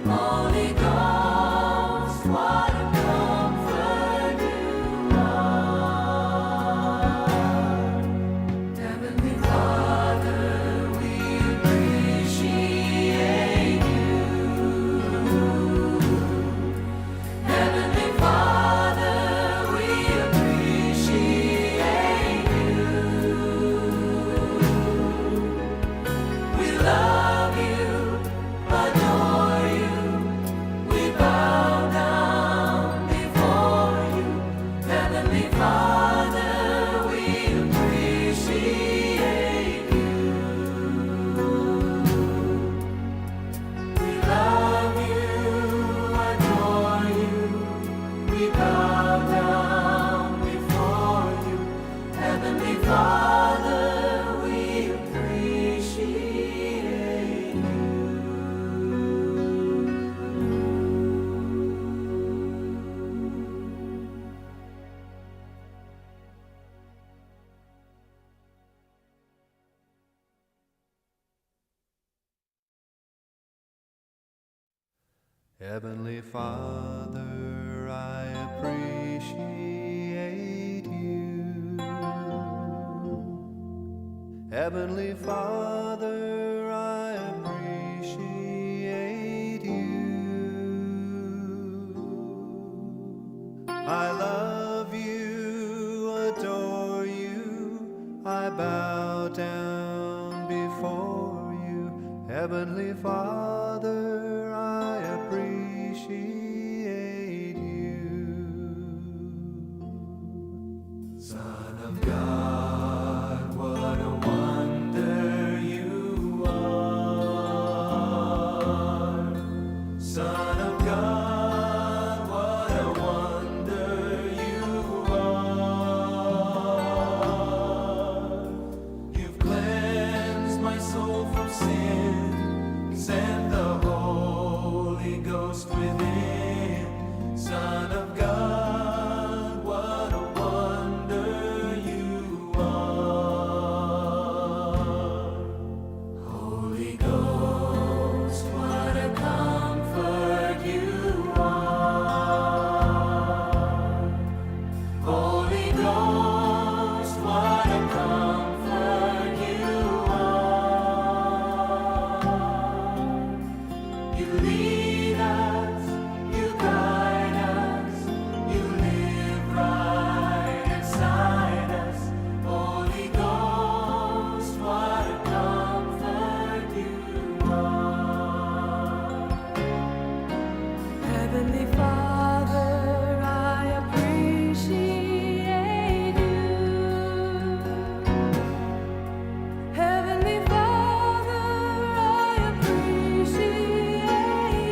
Holy Ghost, what a comfort you are. Heavenly Father, we appreciate you. Heavenly Father, we appreciate you. We love you, adore you. We bow down before you. Heavenly Father, we appreciate you. We love you, adore you. We bow down before you. Heavenly Father, we appreciate you. Heavenly Father, I appreciate you. Heavenly Father, I appreciate you. I love you, adore you, I bow down before you. Heavenly Father, I appreciate you. Son of God, what a wonder you are. Son of God, what a wonder you are. You've cleansed my soul from sin, sent the Holy Ghost within. Son of God, what a wonder you are. Holy Ghost, what a comfort you are. Holy Ghost, what a comfort you are. You lead us, you guide us, you live right inside us. Holy Ghost, what a comfort you are. Heavenly Father, I appreciate you. Heavenly Father, I appreciate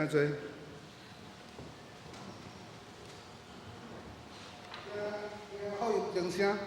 請坐。好，鈴聲。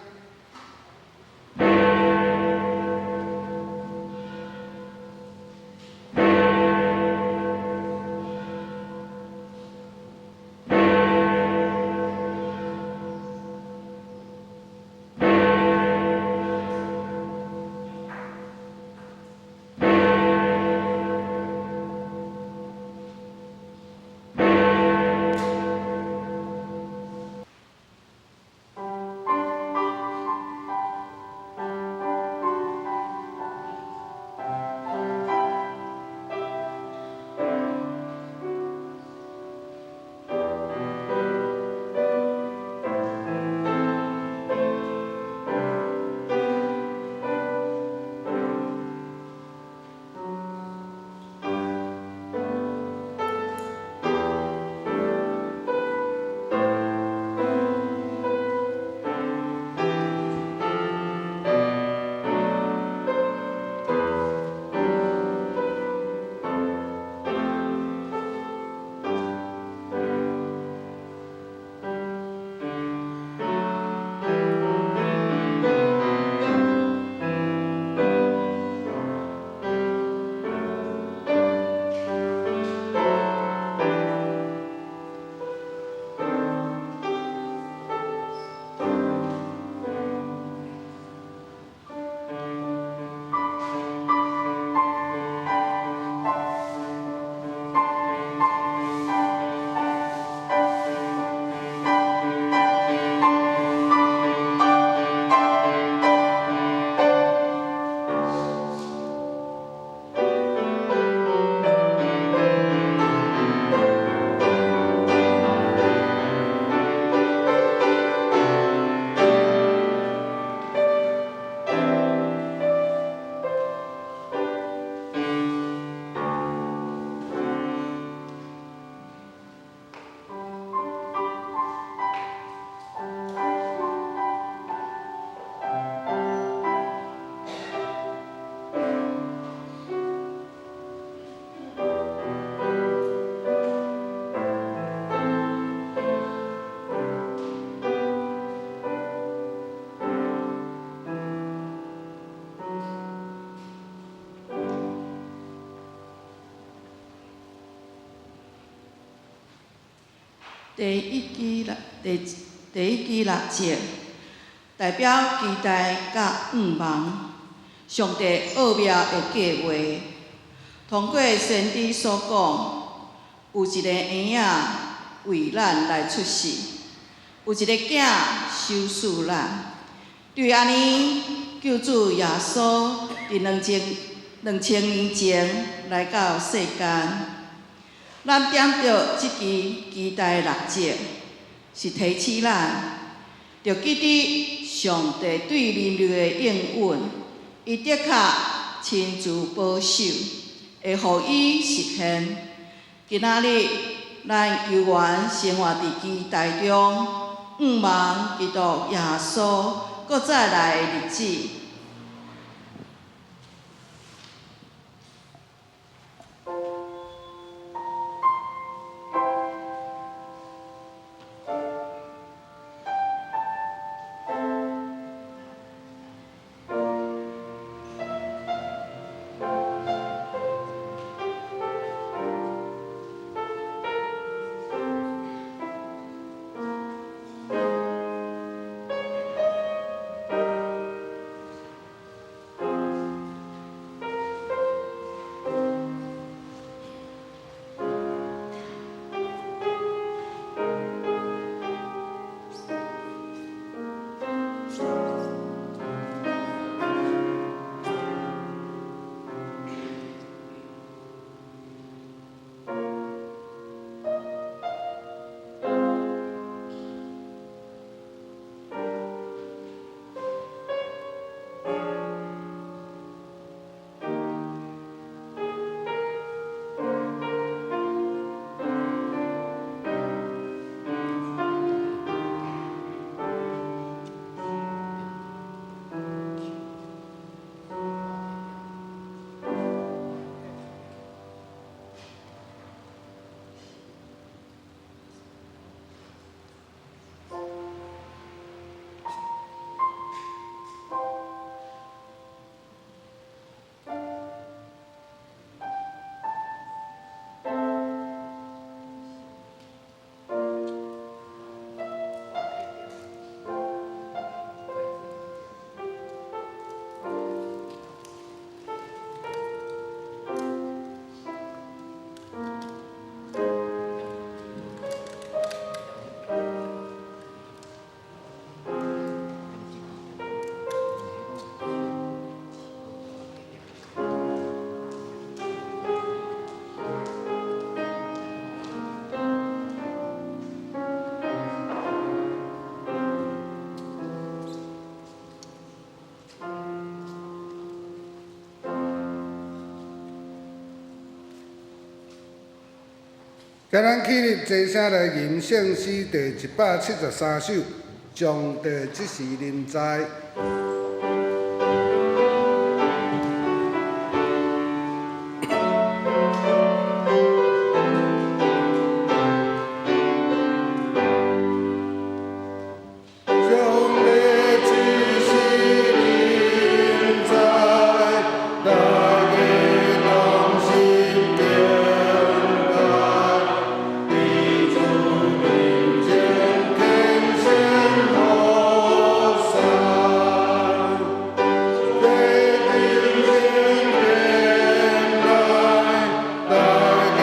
第一支六，第一支蠟燭，代表期待佮向望，上帝奧妙的計畫。通過先知所講，有一個嬰仔為咱來出世，有一個囝賞賜咱。對按呢，救主耶穌佇2000年前來到世間。咱點著這支期待蠟燭，是提醒咱，著記得上帝對人類的應允，伊的確親自保守，會予伊實現。今仔日，咱猶原生活佇期待中，向望基督耶穌閣再來的日子。請咱起立齊聲來吟聖詩第173首，上帝這時臨在。上帝這時臨在，大家同心敬拜，佇主面前虔誠服侍。在敬虔殿內，大家點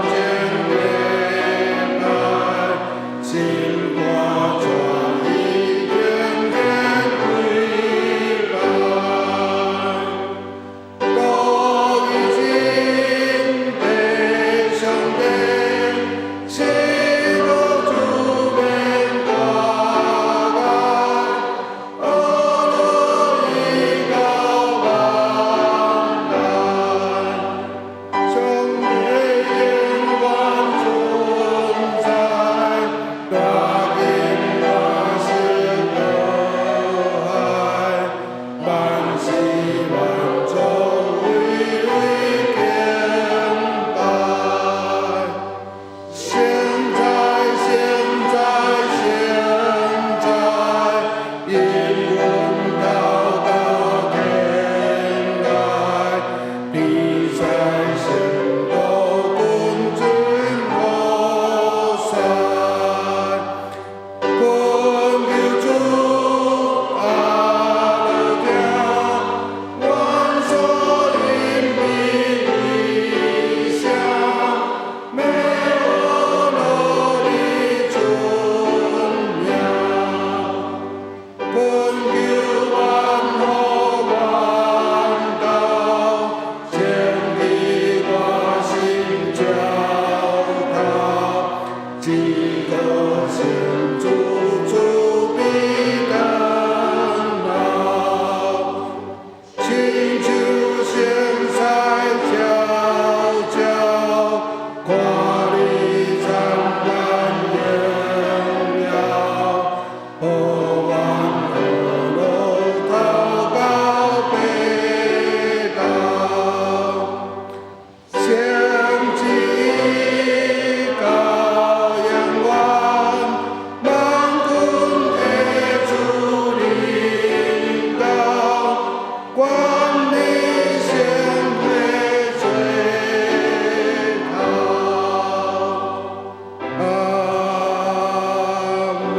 鐘禮拜，心肝全意敬虔跪拜。獨一真的上帝，是我主免掛礙，阿羅伊到萬代，上帝永遠存在，大金大小河海，萬事萬眾為你敬拜。聖哉，聖哉，聖哉，永遠到到天來，比賽聖徒君尊菩薩，懇求主阿羅聽，願所隱秘的聲，免阿羅你尊名。懇求萬福萬道，前去我心澆頭，這個聖主慈悲等老，親像聖賽悄悄，看你燦爛榮耀，何往何路頭到北道，相知到永遠，萬軍的主領導，管你聖的最頭。阿門。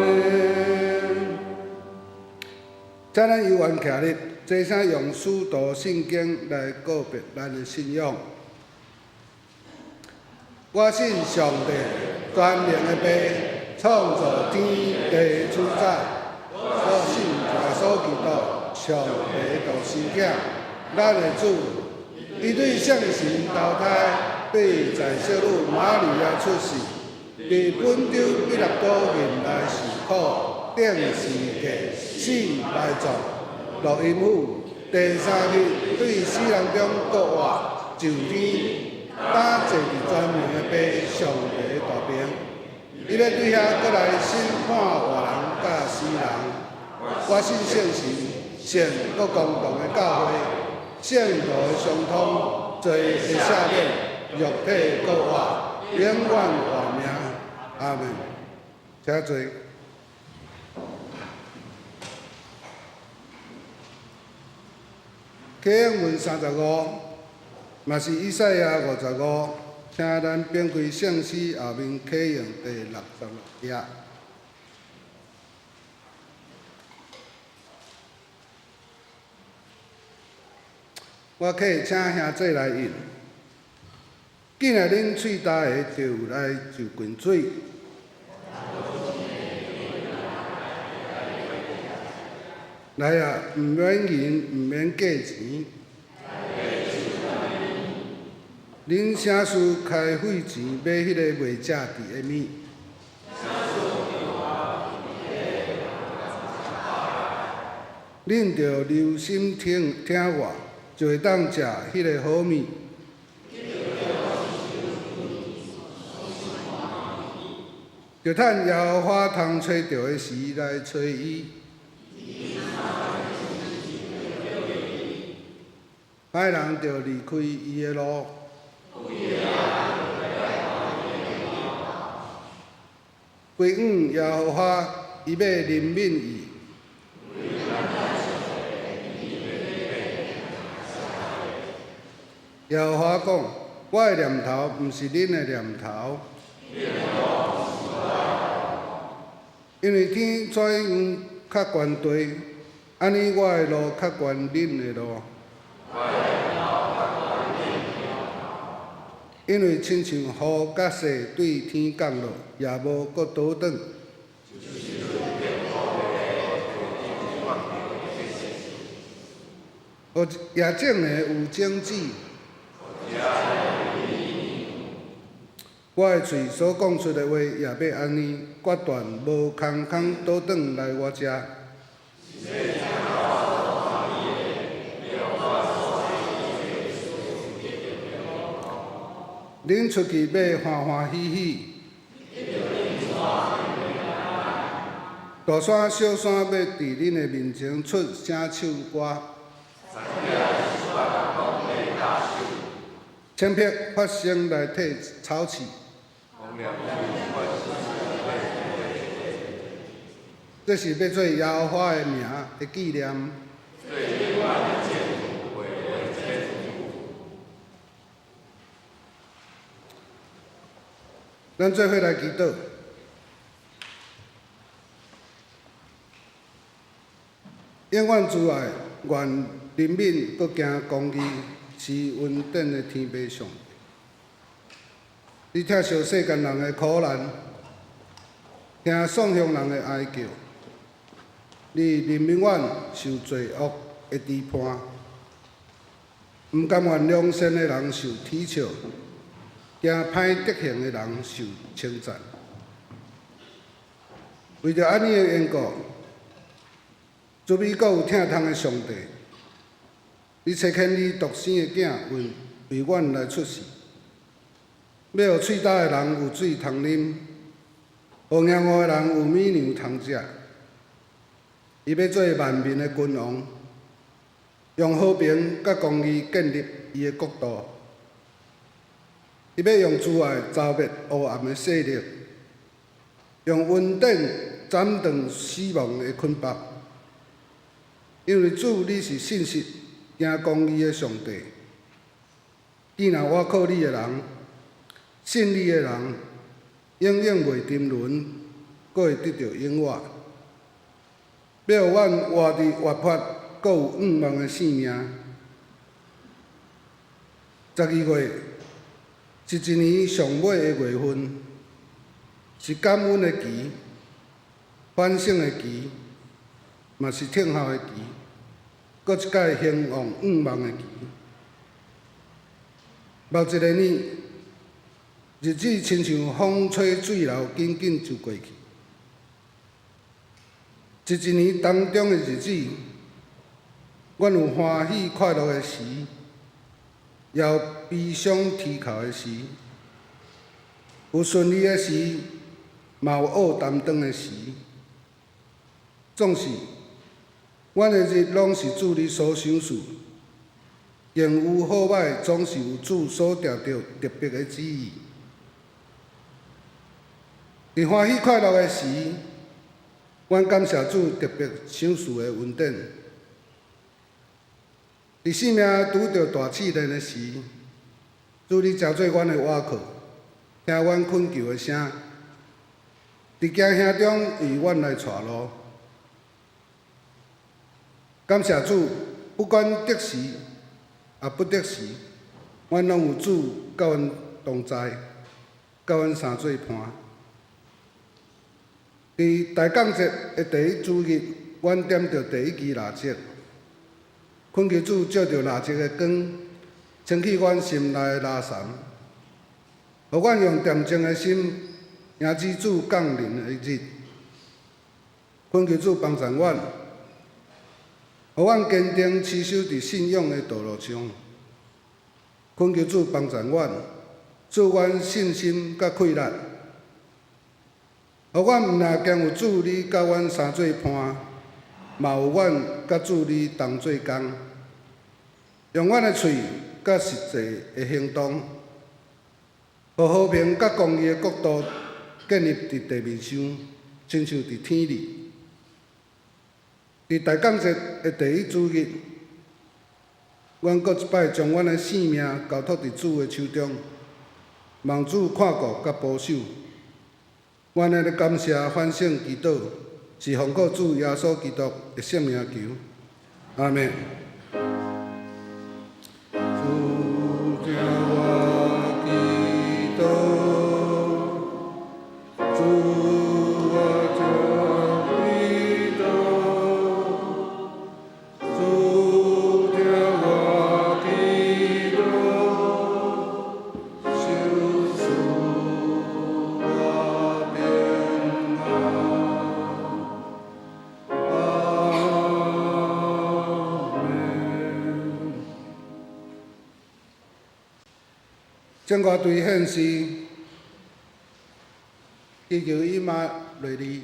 請咱有緣徛立，齊聲用使徒信經來告白咱的信仰。我信上帝，全能的父，創造天地主宰。我信耶穌基督，上帝獨生囝，咱的主。伊對聖神投胎，對在聖女瑪利亞出世，佇本丟彼拉多面來受苦，釘十字架，死埋葬，落陰府，第三日對死人中復活，上天，擔坐佇全能的父上帝大爿。伊欲對遐閣來審判活人佮死人。我信聖神，聖閣公同的教會，聖徒的相通，罪的赦免，肉體的復活，永遠活命。阿門。請坐。啟應文35，嘛是以賽亞55，請咱展開聖詩後面啟應第66頁。我客請兄姊來印。緊來恁喙焦的，就來就近水。來啊，毋免銀，毋免價錢。恁啥事開費錢買彼个袂食佇的物？恁著留心聽聽我，就會當食彼个好物。著趁耶和華通揣著的時來揣伊。歹人著離開伊的路。歸向耶和華，伊欲憐憫伊。耶和華講：我的念頭毋是恁的念頭。因為天怎樣較懸地，按呢我的路較懸恁的路。因為親像雨佮雪對天降落，也無閣倒轉。予種的有種子。我的喙所講出的話，也欲按呢決斷，無空空倒轉來我遮。恁出去欲歡歡喜喜，大山小山欲佇恁的面前出聲唱歌。青碧發聲來替草刺，這是欲做耶和華的名的紀念。咱做伙來祈禱。永遠慈愛，願憐憫，閣行公義，施恩典的天父上帝，你疼惜世間人的苦難，聽喪鄉人的哀叫，你憐憫阮受罪惡的支判，毋甘願良善的人受恥笑，驚歹德行的人受稱讚。為著按呢的緣故，慈悲閣有疼痛的上帝，你差遣你獨生的囝為為阮來出世，欲予喙焦的人有水通啉，予飢餓的人有米糧通食。伊欲做萬民的君王，用和平佮公義建立伊的國度。伊欲用慈愛剿滅黑暗的勢力，用恩典斬斷死亡的捆縛。因為主你是信實、行公義的上帝，既若倚靠你的人、信你的人，永遠袂沉淪，閣會得著永活。欲予阮活佇活潑、閣有向望的生命。12月是一年上尾的月份，是感恩的期、反省的期，嘛是等候的期，閣一擺興旺向望的期。目一个年，日子親像風吹水流，緊緊就過去。這一年當中的日子，阮有歡喜快樂的時，也有悲傷啼哭的時，有順利的時，嘛有惡擔當的時。總是，阮的日攏是主你所賞賜，榮有好歹，總是有主所定著特別的旨意。佇歡喜快樂的時，阮感謝主特別賞賜的恩典；佇生命拄著大試煉的時，主你成做阮的倚靠，聽阮懇求的聲，佇驚嚇中為阮來帶路。感謝主，不管得時抑不得時，阮攏有主佮阮同在，佮阮相做伴。佇大降節的第一主日，阮點著第一支蠟燭，懇求主照著蠟燭的光，清去阮心內的垃圾，予阮用恬靜的心迎接主降臨的日。懇求主幫助阮，予阮堅定持守佇信仰的道路上。懇求主幫助阮，賜阮信心佮氣力。予阮毋但兼有主你佮阮相做伴，嘛有阮佮主你同做工，用阮的喙佮實際的行動，予和平佮公義的國度建立佇地面上，親像佇天裡。佇大感節的第一主日，阮閣一擺將阮的性命交託佇主的手中，望主看顧佮保守。阮的感謝、反省、祈禱，是奉靠主耶穌基督的聖名求。阿們。主聽我祈禱，主我聽祈禱，主聽我祈禱，求賜我平安。阿們。正歌隊獻詩，祈求以馬內利。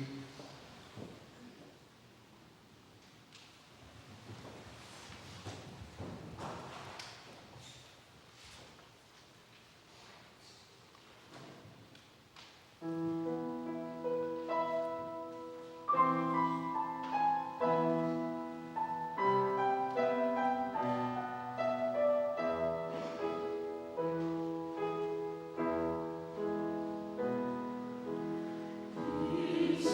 主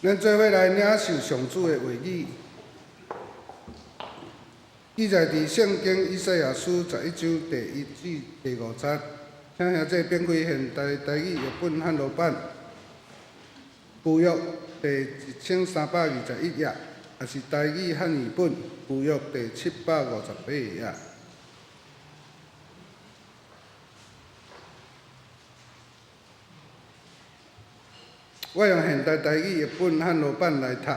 咱做伙來領受上主的話語，記載佇聖經以賽亞書11章第1至第5節。請兄弟展開現代台語譯本漢羅版，舊約第1321頁，抑是台語漢語本舊約第758頁。我用現代台語譯本漢羅版來讀。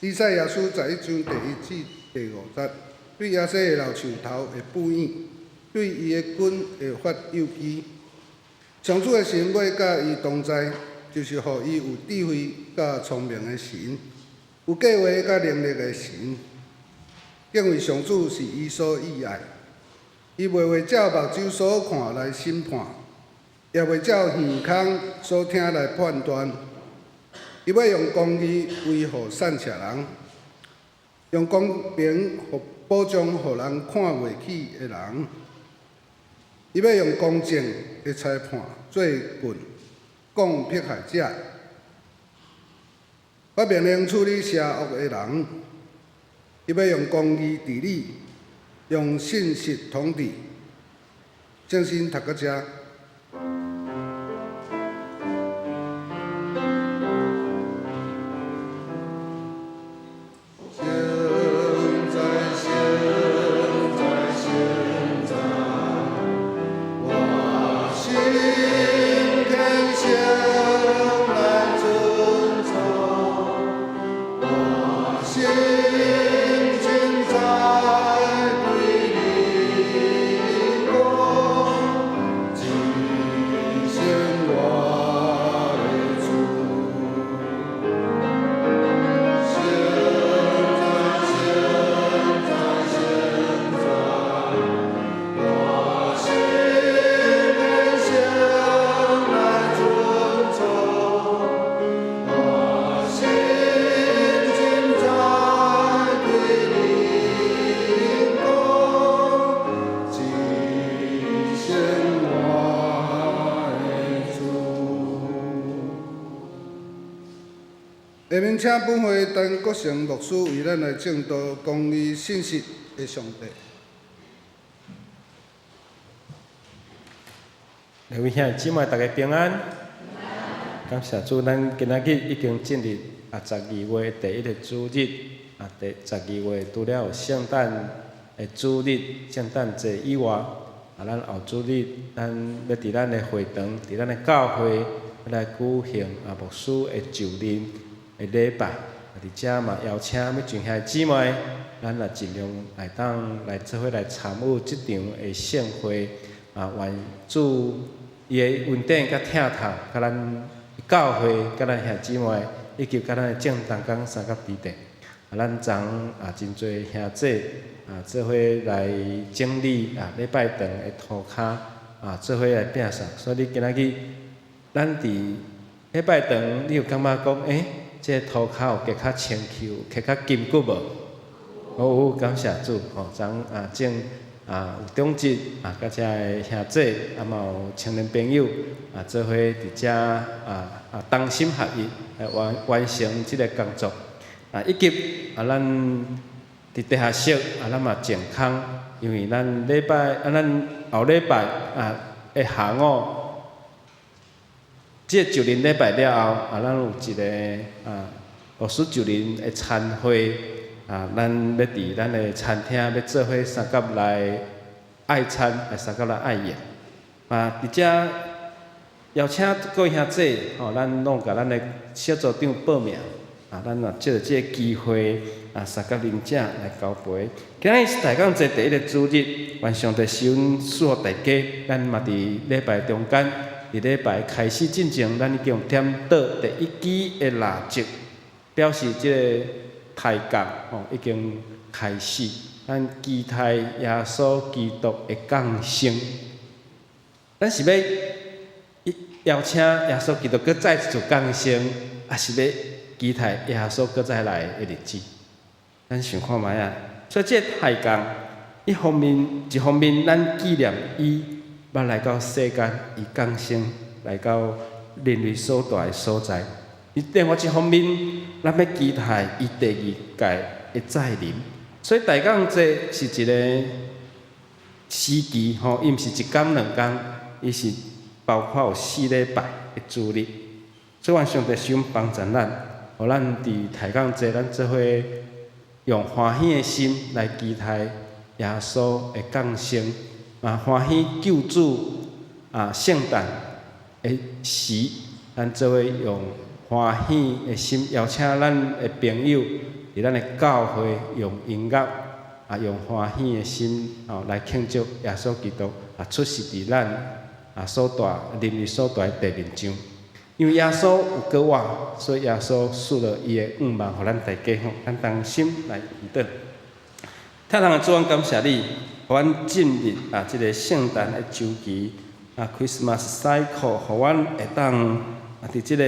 以賽亞書11章第1至第5節：對耶西的老樹頭會布影，對伊的根會發幼枝。上主的神欲佮伊同在，就是予伊有智慧佮聰明的神，有計劃佮能力的神。敬畏上主是伊所喜愛，伊袂會照目睭所看來審判。也袂照耳孔所聽來判斷，伊欲用公義維護散赤人，用公平保障予人看袂起的人。伊欲用公正的裁判做棍，摃迫害者，發命令處理邪惡的人。伊欲用公義治理，用信實統治。聖經讀到遮。下面請本會陳國成牧師為咱來證道公義信實的上帝。各位兄弟姊妹，大家平安。感謝主，咱今仔日已經進入12月第一个主日，第十二月除了有聖誕的主日、聖誕節以外，咱後主日，咱欲佇咱的會堂、佇咱的教會來舉行牧師的就任的禮拜。佇遮嘛邀請欲眾兄弟姊妹，咱也盡量會當來做伙來參與這場的聖會。願主伊的恩典佮疼痛，佮咱教會、佮咱兄弟姊妹，以及佮咱的正同工相佮佇咧。咱昨真濟兄弟做伙來整理禮拜堂的塗跤做伙來摒掃。所以你今仔日，咱佇禮拜堂，你有感覺講，這個塗跤有加較清氣，有加較金骨無？有，感謝主吼，昨正有長執佮遮个兄弟，嘛有青年朋友做伙佇遮同心合意來完成這个工作。以及咱佇地下室咱嘛淨空，因為咱禮拜咱後禮拜的下午，這個就任禮拜了後，咱有一个牧師就任的餐會。咱欲佇咱的餐廳欲做伙相佮來愛餐，來相佮來愛宴。佇遮邀請各位兄弟，吼，咱攏共咱的小組長報名。咱也藉著這個機會，相佮啉食來交陪。今日是大講節第一个主日，願上帝賜恩賜予大家。咱嘛佇禮拜中間，佇禮拜開始進前，咱已經點到第一支的蠟燭，表示這个抬槓吼已經開始，咱期待耶穌基督的降生。咱是欲邀請耶穌基督閣再一次降生，抑是欲期待耶穌閣再來的日子？咱想看覓仔。所以這个抬槓，一方面，咱紀念伊捌來到世間，伊降生來到人類所蹛的所在。伊另外一方面，咱欲期待伊第二擺的再臨。所以大降節是一個時期吼，伊毋是一工兩工，伊是包括有四禮拜的主日。所以願上帝賞幫助咱，予咱佇大降節，咱做伙用歡喜的心來期待耶穌的降生，嘛歡喜救主啊聖誕的時，咱做伙用歡喜的心邀請咱的朋友，佇咱的教會用音樂啊，用歡喜的心哦來慶祝耶穌基督啊出世佇咱啊所蹛人類所蹛的地面上。因為耶穌有閣活，所以耶穌賜了伊的願望，予咱大家吼，咱同心來祈禱。天堂的主，阮感謝你，予阮進入啊這个聖誕的週期啊，Christmas cycle，予阮會當啊佇這个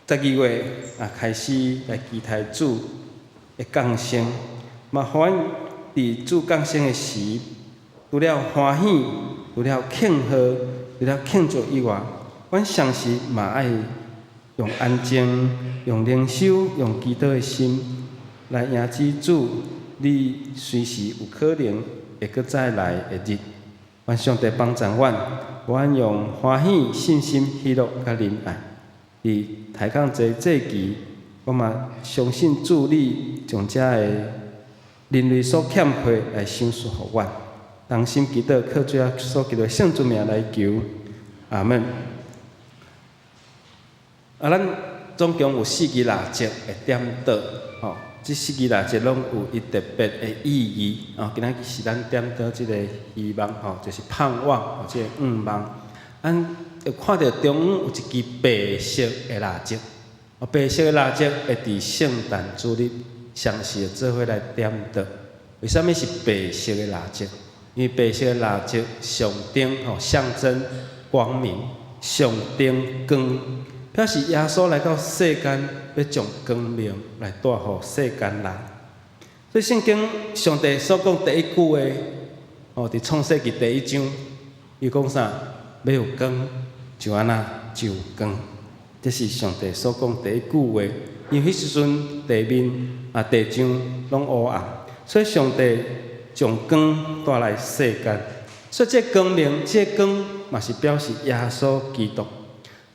12月啊開始來期待主的降生，嘛予阮佇主降生的時，除了歡喜，除了慶賀，除了慶祝以外，阮相信嘛愛用安靜、用靈修、用祈禱的心來迎接主，你隨時有可能會閣再來的日。願上帝幫助阮，阮用歡喜、信心、喜樂佮仁愛，佇大降節節期，我嘛相信主你將這个人類所欠缺來賞賜予阮。同心祈禱，靠主耶穌基督聖主名來求，阿門。啊，咱總共有四支蠟燭會點著，吼，這四支蠟燭攏有伊特別的意義。哦，今仔日是咱點著這个希望，吼，就是盼望，這个願望。咱會看著中央有一支白色的蠟燭，哦，白色的蠟燭會佇聖誕主日相時做伙來點著。為啥物是白色的蠟燭？因為白色的蠟燭象徵吼，象徵光明，象徵光，表示耶穌來到世間，欲將光明來帶予世間人。所以聖經上帝所講第一句話，哦，佇創世記第一章，伊講啥？欲有光，就按呢就有光。這是上帝所講第一句話。因為彼時陣地面啊地上攏烏暗，所以上帝將光帶來世間。所以這個光明，這個光嘛是表示耶穌基督。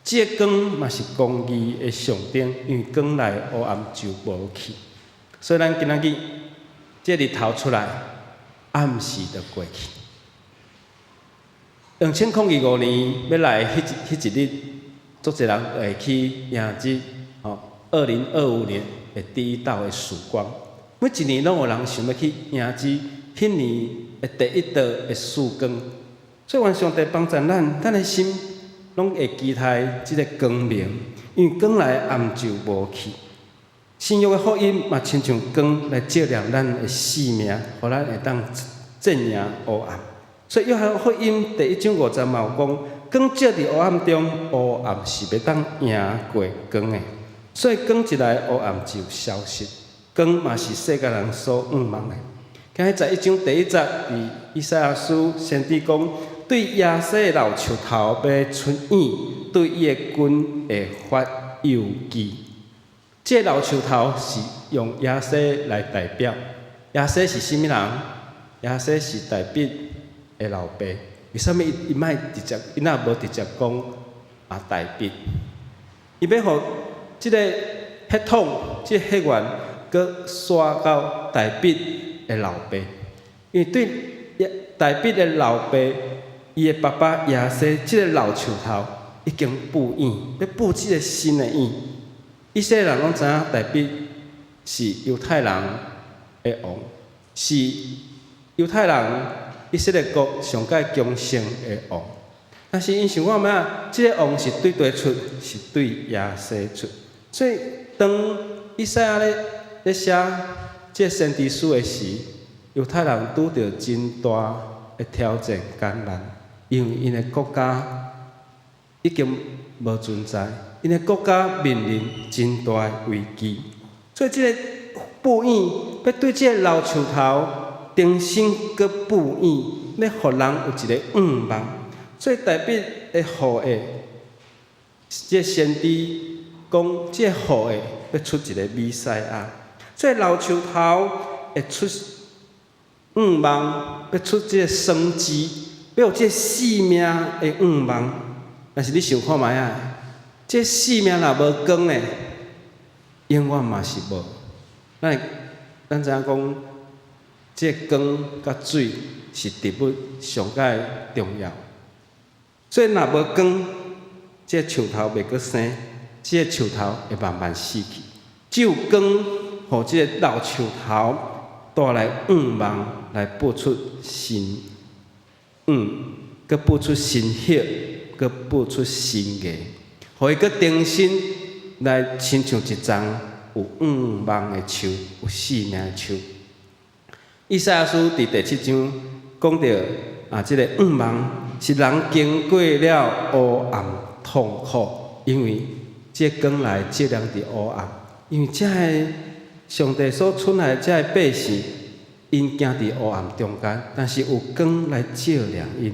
這個光嘛是公義的象徵，因為光來烏暗就無去。所以咱今仔日這日頭出來，暗時就過去。2025年欲來彼一日，足濟人會去迎接吼，2025年的第一道的曙光。每一年攏有人想欲去迎接彼年的第一道的曙光。所以願上帝幫助咱，咱的心攏會期待這个光明，因為光來暗就無去。新約的福音嘛，親像光來照亮咱的生命，予咱會當戰贏烏暗。所以約翰福音第一章五節嘛有講，光照佇烏暗中，烏暗是袂當贏過光的。所以光一來，烏暗就消失。光嘛是世間人所向望的。今日11章第一節，佇以賽亞書先知講，對耶西的老樹頭欲出湧，對伊的根會發幼枝。這个老樹頭是用耶西來代表。耶西是啥物人？耶西是大衛的老爸。為啥物伊莫直接，伊若無直接講啊大衛？伊欲予這个血統、這个血緣，閣紲到大衛的老爸。因為對大衛的老爸，伊的爸爸耶西，這个老樹頭已經布湧，欲布這个新的湧。以色列人攏知影大衛是猶太人的王，是猶太人以色列國上蓋強盛的王。但是𪜶想看覓啊？這个王是對佗出，是對耶西出。所以當以賽亞咧寫這个先知書的時，猶太人拄著真大的挑戰艱難，因為𪜶的國家已經無存在，𪜶的國家面臨真大的危機，所以這个布湧欲對這个老樹頭重新閣布湧，欲予人有一个向望。所以大衛的後裔這個先知講，這個後裔欲出一个彌賽亞，所以老樹頭會出向望，欲出這个生機，欲有這个生命的向望。但是你想看覓仔？這個生命若無光呢，永遠嘛是無。咱知影講，這個光佮水是植物上蓋重要。所以若無光，這個樹頭袂閣生，這個樹頭會慢慢死去。只有光，予這个老樹頭帶來向望，來播出新向，閣播出新葉，閣播出新芽，予伊閣重新來親像一叢有向望的樹，有生命的樹。以賽亞書佇第七章講著啊，這个向望是人經過了烏暗痛苦，因為這個光來照亮佇烏暗，因為這个上帝所出來的這個百姓，𪜶行佇烏暗中間，但是有光來照亮𪜶。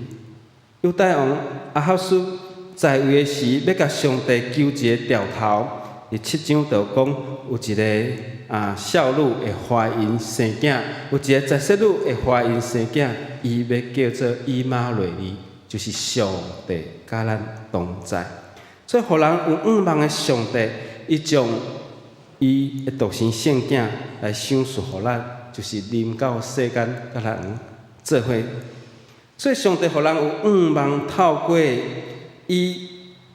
猶大王亞哈斯在位的時，欲共上帝求一个兆頭，佇七章就講有一个少女會懷孕生囝，有一个十七女會懷孕生囝，伊欲叫做以馬內利，就是上帝佮咱同在。所以，予人有向望的上帝，伊將伊的獨生聖囝來賞賜予咱，就是臨到世間佮咱做伙。所以，上帝予人有向望，透過伊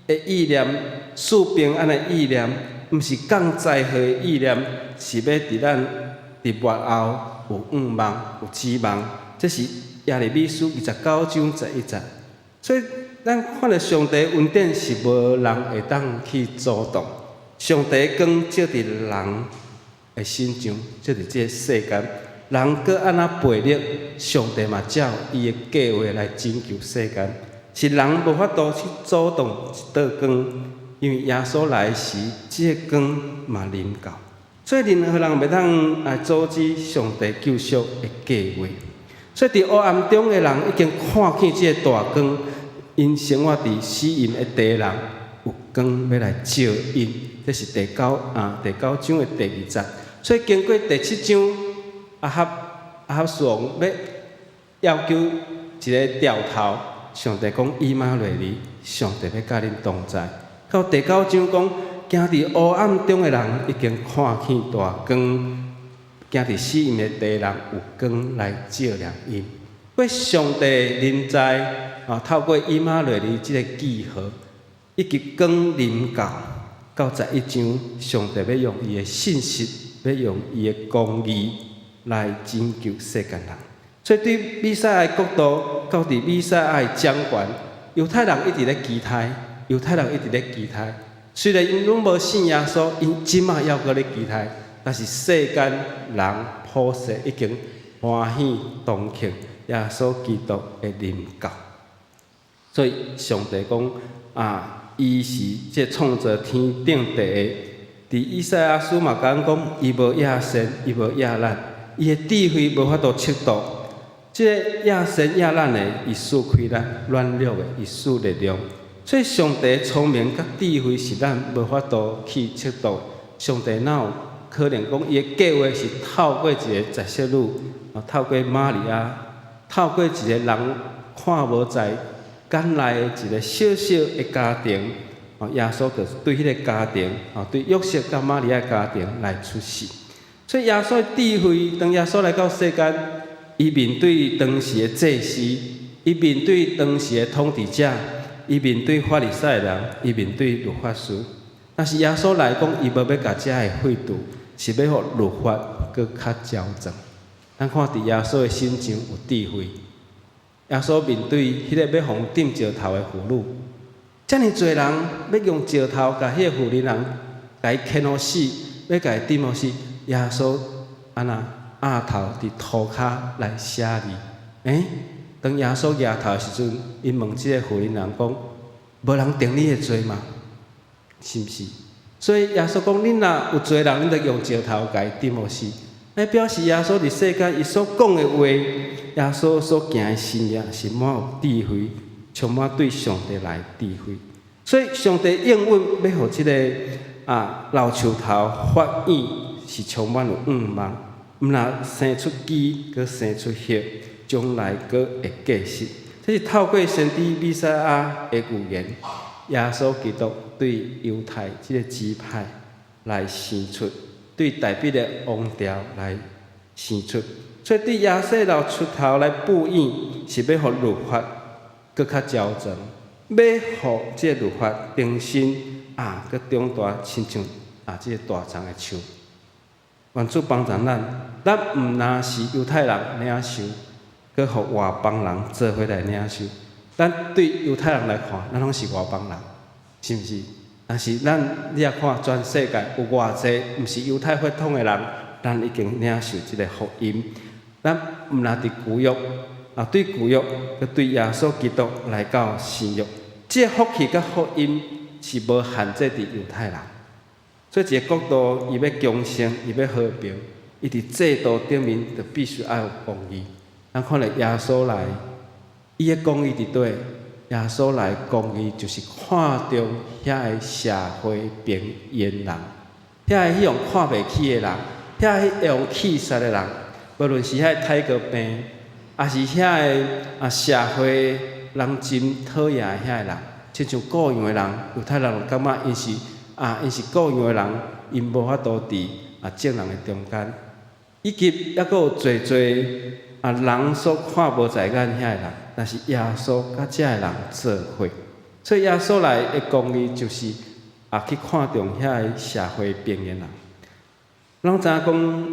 的意念，賜平安的意念，毋是降災禍的意念，是欲佇咱佇末後有向望、有指望。這是耶利米書29章11節。所以，咱看著上帝恩典是無人會當去阻擋。上帝光照佇人的身上，照佇這个世間，人閣按怎悖逆，上帝嘛照伊的計劃來拯救世間。是人無法度去阻擋這道光，因為耶穌來時，這个光嘛臨到。所以任何人袂當來阻止上帝救贖的計劃。所以佇黑暗中的人已經看見這个大光，𪜶生活佇死蔭的地人有光欲來照𪜶。這是第九章的第二節。所以經過第七章，亞哈斯王欲要求一个兆頭，上帝講以馬內利，上帝欲佮恁同在。到第九章講，行佇黑暗中的人已經看見大光，行佇死蔭的地人有光來照亮𪜶。過上帝臨在啊，透過以馬內利這个記號，以及光臨到，到11章，上帝欲用伊的信實，欲用伊的公義來拯救世間人。所以對彌賽亞的國度，到佇彌賽亞的掌權，猶太人一直咧期待，猶太人一直咧期待。雖然𪜶攏無信耶穌，𪜶這馬猶閣咧期待，但是世間人普世已經歡喜同慶耶穌基督的臨到。所以上帝講啊，伊是這創造天頂地的。佇以賽亞書嘛共阮講，伊無亞善，伊無亞懶，伊的智慧無法度測度。這个亞善亞懶的，伊賜氣力；軟弱的，伊賜力量。所以上帝聰明佮智慧是咱無法度去測度。上帝哪有可能講伊的計劃是透過一个十色女，透過瑪利亞，透過一个人看無在眼內的一个小小的家庭，耶穌就是對彼个家庭，對約瑟佮瑪利亞家庭來出世。所以耶穌的智慧，當耶穌來到世間，伊面對當時的祭司，伊面對當時的統治者，伊面對法利賽人，伊面對律法師。但是耶穌來講，伊無欲共遮个廢除，是欲予律法閣較矯正。咱看佇耶穌的身上有智慧。耶穌面對彼个欲予釘石頭的婦女，遮爾濟人欲用石頭共彼个婦人人共伊牽予死，欲共伊釘予死。耶穌按怎壓頭佇塗跤來寫字？當耶穌舉頭的時陣，伊問這个婦人人講：無人定你的罪嗎？是毋是？所以耶穌講：恁若有罪人，恁就用石頭共伊釘予死。那表示耶穌佇世間伊所講的話，耶穌所行的神跡是滿有智慧，充滿對上帝來的智慧。所以上帝應允欲予這个老樹頭發蘖，是充滿有向望，毋若生出枝，閣生出葉，將來閣會結實。這是透過先知彌賽亞的預言，耶穌基督對猶太這個支派來生出，對大衛的王朝來生出。所以對耶西老出頭來布蘖，是欲予律法閣較周全，欲予這個律法重新閣長大，親像這个大欉的樹。願主幫助咱，咱毋若是猶太人領受，閣予外邦人做伙來領受。咱對猶太人來看，咱攏是外邦人，是毋是？但是咱你若看全世界有偌濟毋是猶太血統的人，咱已經領受這个福音。咱毋若佇舊約，對舊約，閣對耶穌基督來到新約，這个福氣佮福音是無限制佇猶太人。所以一个國度伊欲強盛，伊欲和平，伊佇制度頂面就必須愛有公義。咱看著耶穌來，伊的公義佇佗？耶穌來公義就是看重遐个社會邊緣人，遐个彼予看袂起的人，遐个會予棄殺的人，無論是遐个大哥病，抑是遐个社會人真討厭的遐个人，親像羔羊的人，猶太人感覺𪜶是羔羊的人，𪜶無法度佇眾人的中間，以及猶閣有濟濟人所看無在眼遐个人，但是耶穌佮這个人做伙，所以耶穌來的公義就是去看重遐个社會邊緣人。攏知影講，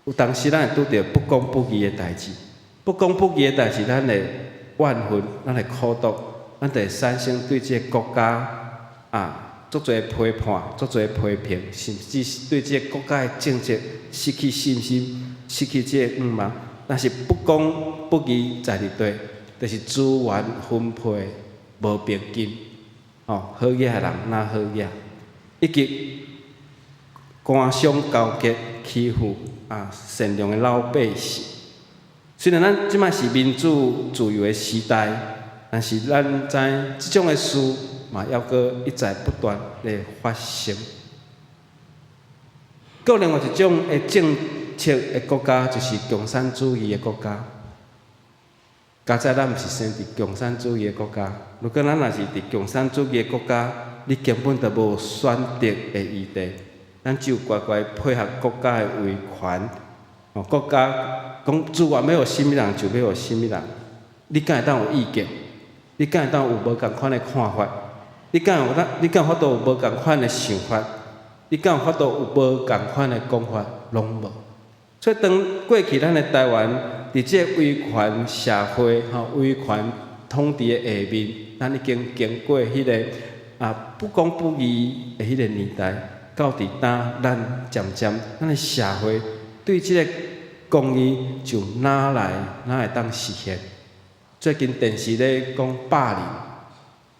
有當時咱會拄著不公不義的代誌，不公不義的代誌，咱會怨恨，咱會苦毒，咱就會產生對這个國家足濟批判，足濟批評，甚至是對這个國家的政策失去信心，失去這个向望。但是不公不義在佇佗，就是資源分配無平均，好額的人若好額，以及官商勾結欺負善良的老百姓。雖然咱這擺是民主自由的時代，但是咱知這種的事嘛，猶閣一再不斷咧發生。閣另外一種的政策的國家，就是共產主義的國家。佳哉咱毋是生佇共產主義的國家。如果咱若是佇共產主義的國家，你根本就無選擇的餘地。咱只有乖乖配合國家的威權。國家講資源欲予啥物人，就欲予啥物人。你敢會當有意見？你敢會當有無仝款的看法？你敢有法度有無仝款的想法？你敢有法度有無仝款的講法？攏無。所以當過去咱的台灣佇這个威權社會、威權統治的下面，咱已經經過彼个不公不義的彼个年代，到佇今咱漸漸咱的社會對這个公義就哪來哪會當實現？最近電視咧講霸凌，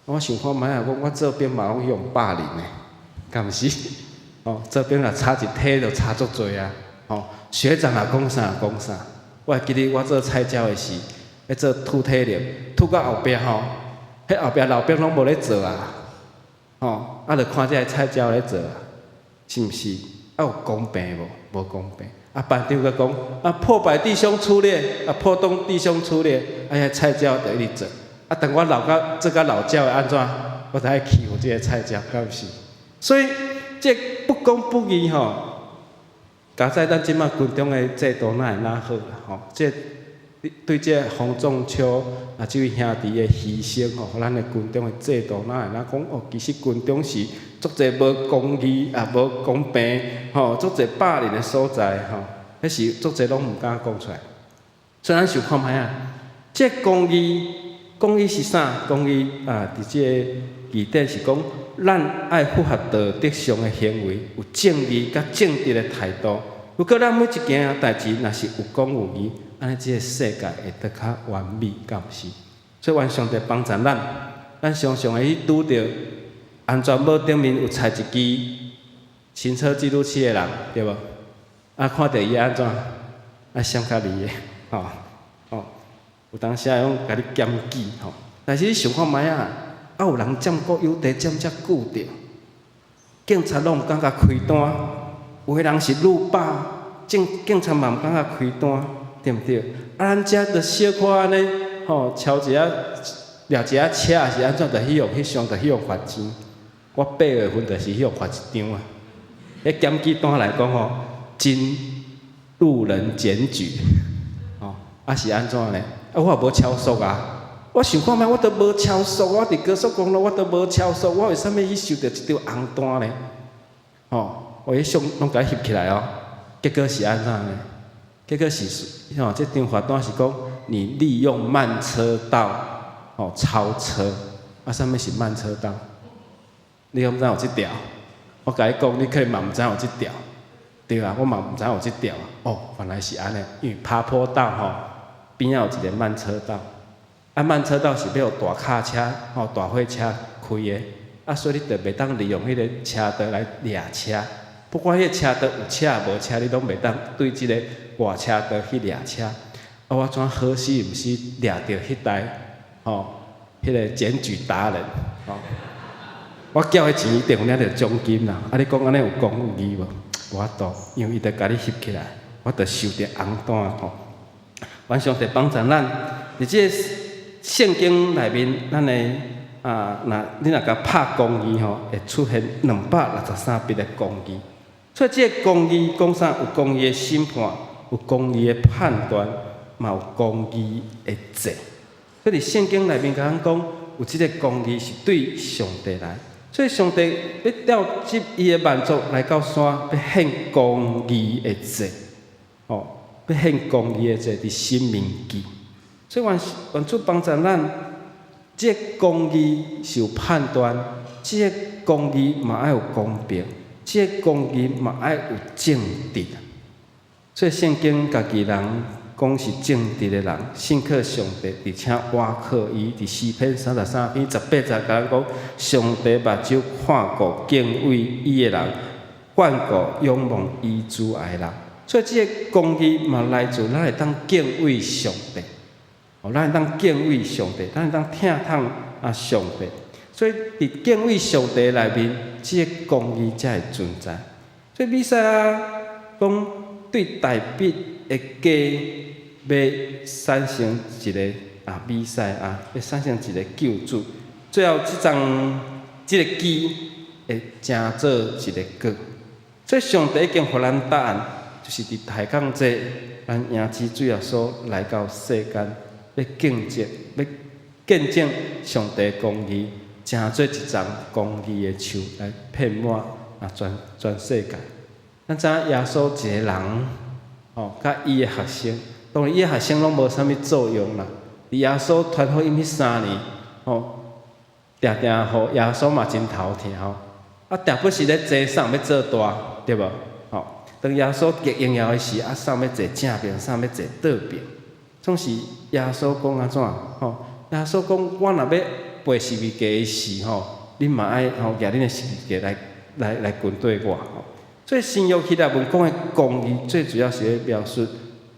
我想看覓啊，我做兵嘛攏予霸凌的，敢毋是？做兵若差一體就差足濟啊！學長若講啥講啥，我會記得我做菜鳥的時，咧做吐體力，吐到後壁吼，彼後壁老兵攏無咧做啊，就看這个菜鳥咧做啊，是毋是？有公平無？無公平。班長閣講，破百弟兄出列，破洞弟兄出列，遐菜鳥就一直做。等我老到做甲老鳥會按怎？我就愛欺負這个菜鳥，敢毋是？所以這不公不義吼，佳哉咱這擺軍中的制度哪會哪好啦？這對這洪仲丘這位兄弟的犧牲吼，咱的軍中的制度哪會哪講哦？其實軍中是足濟無公義無公平吼，足濟霸凌的所在吼，彼是足濟攏毋敢講出來。所以咱想看覓啊？這公義，公義是啥？公義佇這个字典是講，咱愛符合道德上的行為，有正義佮正直的態度。如果咱每一件代誌若是有公有義，按呢這个世界會得較完美，敢毋是？所以願上帝幫助咱，咱常常會去拄著安全帽頂面有插一支行車記錄器的人，對無？看著伊按怎？閃較離的，有當時會用共你檢舉吼。但是你想看覓啊？啊有人佔國有地佔遮久著，警察攏毋敢共開單，有的人是路霸，警察嘛毋敢共開單，對毋對？啊，咱遮著小可按呢，吼，超一下，掠一下車，抑是按怎，就去予翕相，就去予罰錢。我8月份就是去予罰一張啊。彼檢舉單來講吼，經路人檢舉，吼，啊是按怎呢？啊，我也無超速啊。我想看覓，我都無超速，我佇高速公路我都無超速，我為啥物去收著一張紅單呢？吼，我彼相攏共伊翕起來哦。結果是按怎呢？結果是吼，這張罰單是講你利用慢車道吼超車，啊，啥物是慢車道？你敢知有這條？我共你講，你可能嘛毋知有這條，對啊，我嘛毋知有這條啊。哦，原來是按呢，因為爬坡道吼邊仔有一個慢車道。啊，慢車道是欲予大卡車、吼大貨車開的，啊，所以你就袂當利用彼个車道來掠車。不管彼个車道有車無車，你攏袂當對這个外車道去掠車。啊，我怎好死毋死掠著彼台吼，彼个檢舉達人，吼，我繳彼錢一定有領著獎金啦。啊，你講按呢有公義無？無法度，因為伊著共你翕起來，我著收著紅單吼。願上帝幫助咱，佇這个聖經內面，咱的啊，若你若共拍公義吼，會出現263筆的公義。所以這个公義講啥？有公義的審判，有公義的判斷，嘛有公義的祭。所以佇聖經內面共咱講，有這个公義是對上帝來。所以上帝欲調集伊的萬族來到山，欲獻公義的祭，吼，欲獻公義的祭佇申命記。所以願願主幫助咱，這个公義是有判斷，這个公義嘛愛有公平，這个公義嘛愛有正直。所以聖經家己人講是正直的人，信靠上帝，而且倚靠伊。佇詩篇33篇18節，共咱講，上帝目睭看顧敬畏伊的人，眷顧仰望伊慈愛的人。所以這个公義嘛來自咱會當敬畏上帝。哦，咱會當敬畏上帝，咱會當疼痛啊上帝。所以佇敬畏上帝內面，這个公義才會存在。所以彌賽亞講對大衛的家欲產生一个啊彌賽亞，欲產生一个救主。最後這欉這个枝會成做一个果。所以上帝已經予咱答案，就是佇大降節，咱迎接主耶穌來到世間，欲見證，欲見證上帝公義，成做一叢公義的樹來遍滿啊全全世界。咱知影耶穌一个人，吼，佮伊的學生，當然伊的學生攏無啥物作用啦。佇耶穌傳福音彼3年，吼，定定予耶穌嘛真頭疼吼。啊，定不時咧坐啥欲做大，對無？吼，當耶穌極榮耀的時，啊，啥欲坐正爿，啥欲坐倒爿，總是耶穌講按怎？吼，耶穌講，我若欲背十字架的時，吼，恁嘛愛吼舉恁的十字架來來來跟綴我。吼，所以新約希臘文講的公義，最主要是咧描述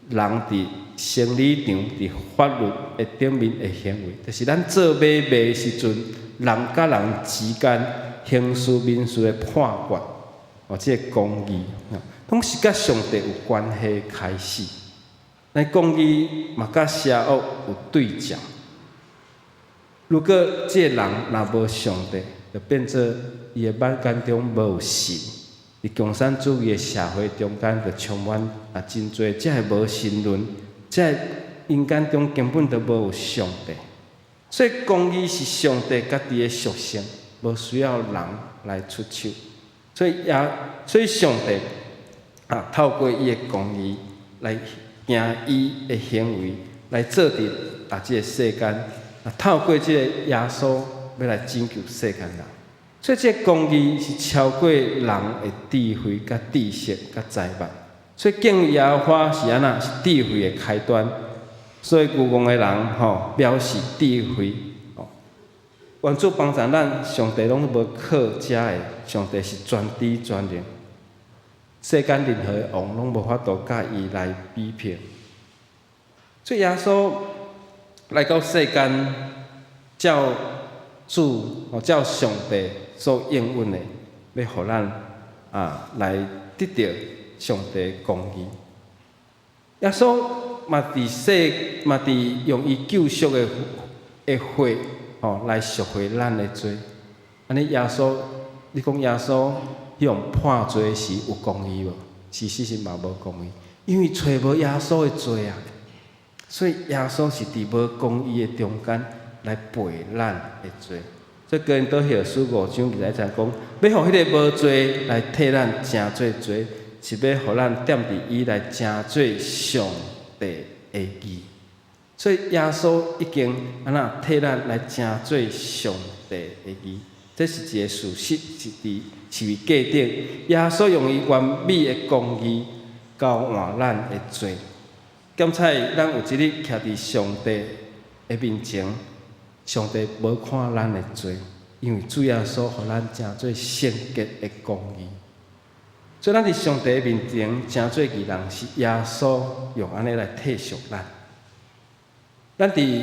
人佇生理場、佇法律的頂面的行為，就是咱做買賣的時陣，人佮人之間刑事、民事的判決，哦，這个公義，攏是佮上帝有關係開始。咱公義嘛，佮邪惡有對照。如果這个人若無上帝，就變做伊的眼眼中無有神。佇共產主義的社會中間，就充滿啊真濟這个無神論，這个𪜶眼中根本就無有上帝。所以公義是上帝家己的屬性，無需要人來出手。所以也，所以上帝啊，透過伊的公義來行伊的行為，來做佇啊這个世間啊，透過這個耶穌欲來拯救世間人。所以這个公義是超過人的智慧、佮知識、佮才物。所以敬畏耶和華是按怎？是智慧的開端。所以愚戇的人吼，藐視智慧。吼，願主幫助咱，上帝攏無靠遮的，上帝是全知全能，世間任何的王攏無法度佮伊來比拼。所以耶穌來到世間，照主哦，照上帝所應允的，欲予咱啊來得著上帝公義。耶穌嘛佇世嘛佇用伊救贖的血吼來贖回咱的罪。按呢耶穌，你講耶穌彼予判罪時有公義無？其實是嘛無公義，因為揣無耶穌的罪啊。所以耶穌是佇無公義的中間來賠咱的罪。所以哥林多後書5章21節講，欲予彼个無罪來替咱成做罪，是欲予咱踮佇伊來成做上帝的義。所以耶穌已經按怎替咱來成做上帝的義，這是一个事實，是佇十字架頂，耶穌用伊完美的公義交換咱的罪。檢採咱有一日徛佇上帝的面前，上帝無看咱的罪，因為主耶穌予咱成做聖潔的公義。所以咱佇上帝面前成做義人，是耶穌用按呢來替贖咱。咱佇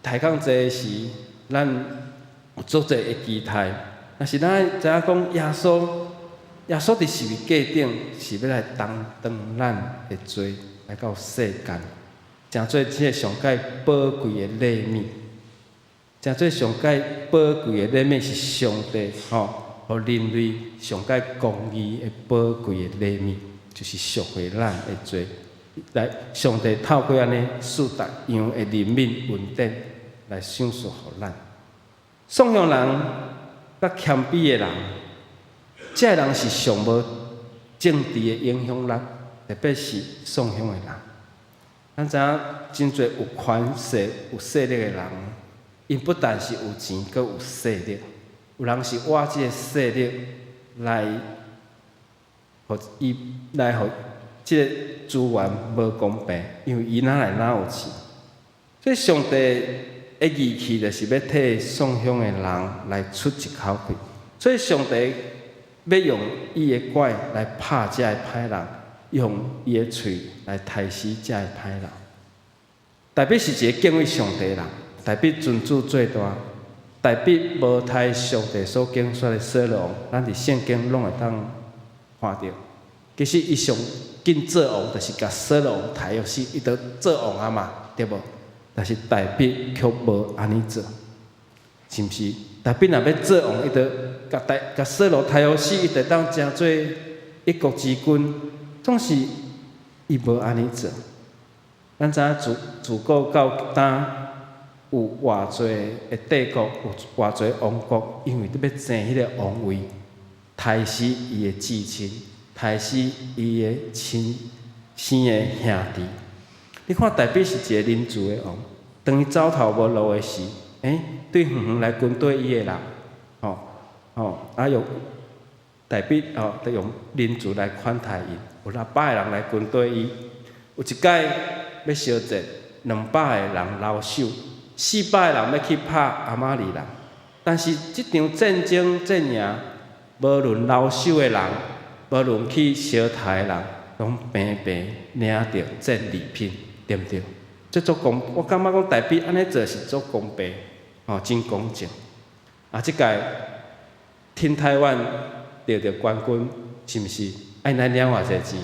抬槓祭時，咱有足濟的期待，但是咱知影講耶穌，耶穌佇十字架頂是欲來擔當咱的罪，來到世間，成做這个上蓋寶貴的禮物，成做上蓋寶貴的禮物是上帝吼，予人類上蓋公義的寶貴的禮物，就是贖回咱的罪。來，上帝透過按呢賜逐樣的憐憫恩典來賞賜予咱。散凶人佮謙卑的人，這个人是上無政治的影響力，特別是散凶的人。咱知影真濟有權勢、有勢力的人，𪜶不但是有錢，閣有勢力。有人是倚這个勢力來，予伊來予這个資源無公平，因為伊哪來哪有錢。所以上帝的義氣就是欲替散凶的人來出一口氣。所以上帝欲用伊的拐來拍這个歹人，用伊的喙來刣死這个歹人。大衛是一个敬畏上帝的人，大衛尊主最大，大衛無刣上帝所揀選的掃羅王，咱佇聖經攏會當看著。其實伊上緊做王，就是共掃羅王刣予死，伊就做王啊嘛，對無？但是大衛卻無按呢做，是毋是？大衛若欲做王，伊就共大共掃羅刣予死，伊就當成做一國之君。總是伊無按呢做。咱知影自自古到今有偌濟的帝國，有偌濟王國，因為欲爭彼个王位，刣死伊的至親，刣死伊的親生的兄弟。你看大衛是一个仁慈的王，當伊走投無路的時，對遠遠來軍隊伊的人，吼吼，啊用大衛吼，就用仁慈來款待𪜶，有600個人來軍隊伊，有一擺欲相戰，200個人留守，400個人欲去拍亞瑪力人，但是這場戰爭戰贏，無論留守的人，無論去相刣的人，攏平平領著戰利品，對毋對？這足公，我感覺講大衛按呢做是足公平，吼，真公正。啊，這屆天台灣得著冠軍，是毋是？愛咱領偌濟錢？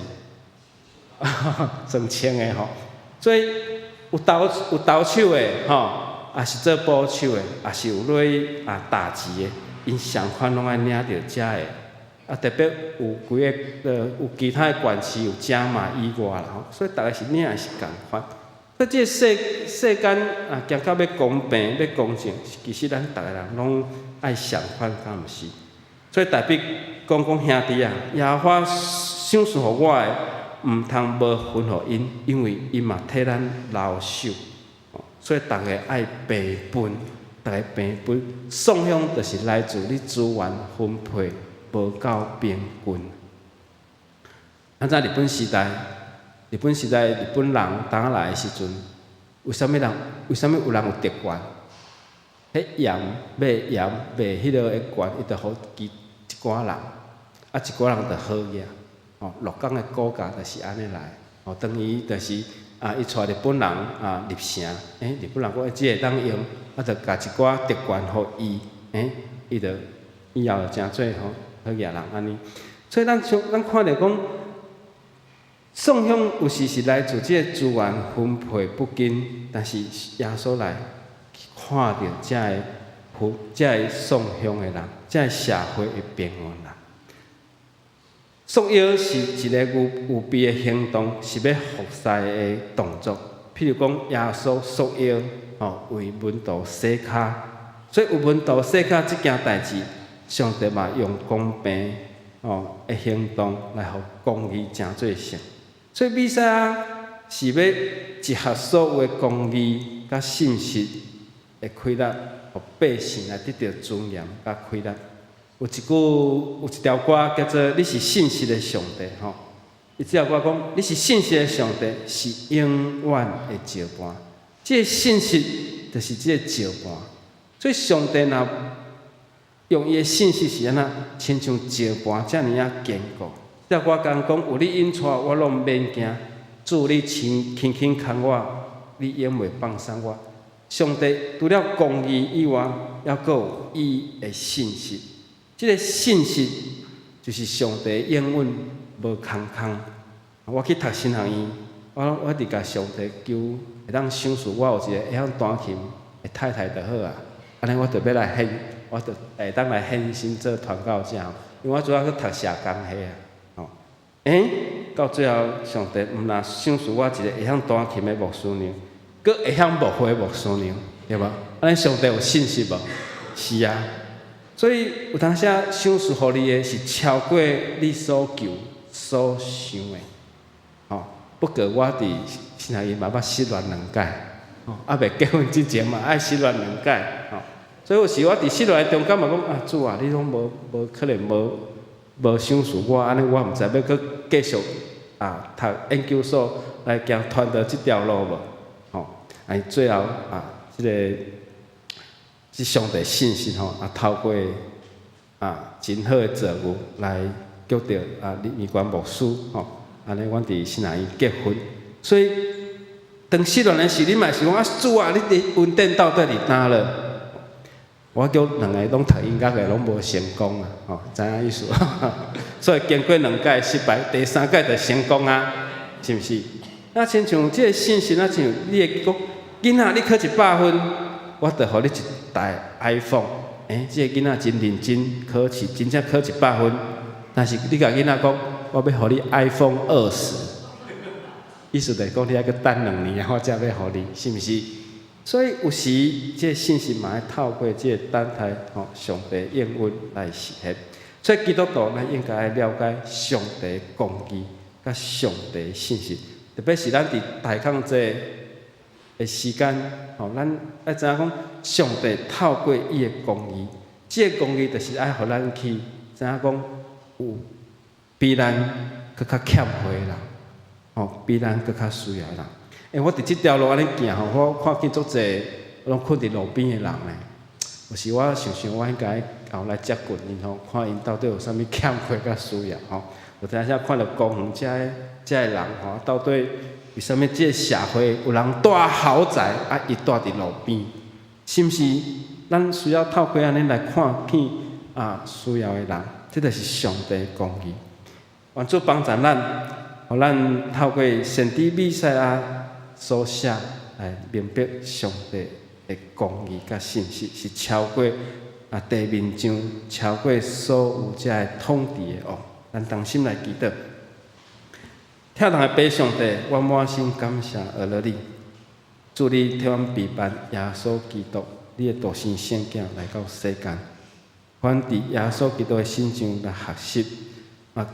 算千个吼。所以有投有投手的吼，也是做捕手的，也是有落去啊打擊的，𪜶相款攏愛領著遮的。啊，特別有幾个有其他的縣市有加碼以外啦吼，所以逐个是領的是仝款。所以這个世世間啊，行到欲公平、欲公正，其實咱逐个人攏愛相款，敢毋是？所以大衛講講兄弟啊，耶和華賞賜予我的，毋通無分予𪜶，因為𪜶嘛替咱勞手。所以逐个愛平分，逐个平分。散凶就是來自你資源分配無夠平均。咱知日本時代，日本時代日本人當來的時陣，為啥物人？為啥物有人有特權？彼鹽買鹽賣彼落的權，伊就予其一寡人，啊一寡人就好額。吼，鹿港的股價就是按呢來。吼，當伊就是啊，伊帶日本人啊入城，日本人講這會當用，啊，就共一寡特權予伊，伊就以後就成做吼好額人按呢。所以咱像咱看著講，送享有時是來自這个資源分配不均，但是耶穌來看著這个這个送享的人，這个社會的邊緣人。束腰是一个預備的行動，是欲服侍的動作。譬如講，耶穌束腰，吼，為門徒洗跤，所以為門徒洗跤這件代誌，上帝嘛用公平吼的行動來予公義成做成。所以彌賽亞是欲集合所有的公義佮信實的氣力，予百姓來得著尊嚴佮氣力。有一句，有一條歌叫做“你是信實的上帝”吼。伊這條歌講：“你是信實的上帝，是永遠的石磐。”這个信實就是這个石磐。所以上帝若用伊的信實是按怎，親像石磐遮爾仔堅固。這條歌講講有你引帶，我攏免驚。主你輕輕輕牽我，你永袂放鬆我。上帝除了公義以外，猶閣有伊的信實。這个信實就是上帝永遠無空空。我去讀神學院，我直共上帝求會當賞賜我有一个會曉彈琴的太太就好啊。按呢我就欲來獻，我就會當來獻身做傳教者。因為我主要去讀社工系啊，吼。到最後上帝毋但賞賜我一个會曉彈琴的牧師娘，閣會曉牧會的牧師娘，對無？按呢上帝有信實無？是啊。所以有當時賞賜予你的是超過你所求所想的，吼。不過我佇神學院嘛捌失戀兩擺，吼，猶未結婚之前嘛愛失戀兩擺，吼。所以有時我佇失戀的中間嘛講啊，主啊，你攏無可能無賞賜我，按呢我毋知欲閣繼續啊讀研究所來行傳道這條路無？吼，啊，最後啊，這个這上帝信實吼，啊，透過啊真好的造遇來叫著啊李美冠牧師吼，按呢阮佇神學院結婚，所以當失戀的時，你嘛是講啊主啊，你的恩典到底佇佗落？我叫兩個攏讀音樂的，攏無成功啊，吼，知影意思？所以經過兩擺失敗，第三擺就成功啊，是毋是？啊，親像這个信實，啊，親像你會講，囡仔你考100分，我就予你一台 iPhone。這个囡仔真認真考試，真正考一百分。但是你共囡仔講，我欲予你 iPhone 20，意思就是講你愛閣等2年，我才欲予你，是毋是？所以有時這个信實嘛愛透過這个等待，吼，上帝應允來實現。所以基督徒咱應該愛了解上帝公義佮上帝信實，特別是咱佇大抗這的時間，吼，咱愛知影講，上帝透過伊的公義，這個公義就是愛予咱去知影講，有比咱閣較欠缺的人，吼，比咱閣較需要的人。我佇這條路按呢行吼，我看見足濟攏睏佇路邊的人呢。有時我想想，我應該後來接近𪜶吼，看𪜶到底有啥物欠缺佮需要吼。有當時看著公園遮的人吼，到底為啥物這个社會有人蹛豪宅，啊，伊蹛佇路邊？是毋是？咱需要透過按呢來看見啊需要的人，這就是上帝公義。願主幫助咱，予咱透過先知彌賽亞所寫來明白上帝的公義佮信實，是超過啊地面上超過所有遮个統治的王。咱同心來祈禱。疼人的父上帝，我滿心感謝阿樂你，主你替阮備辦耶穌基督，你的獨生聖子來到世間，阮佇耶穌基督的身上來學習，啊，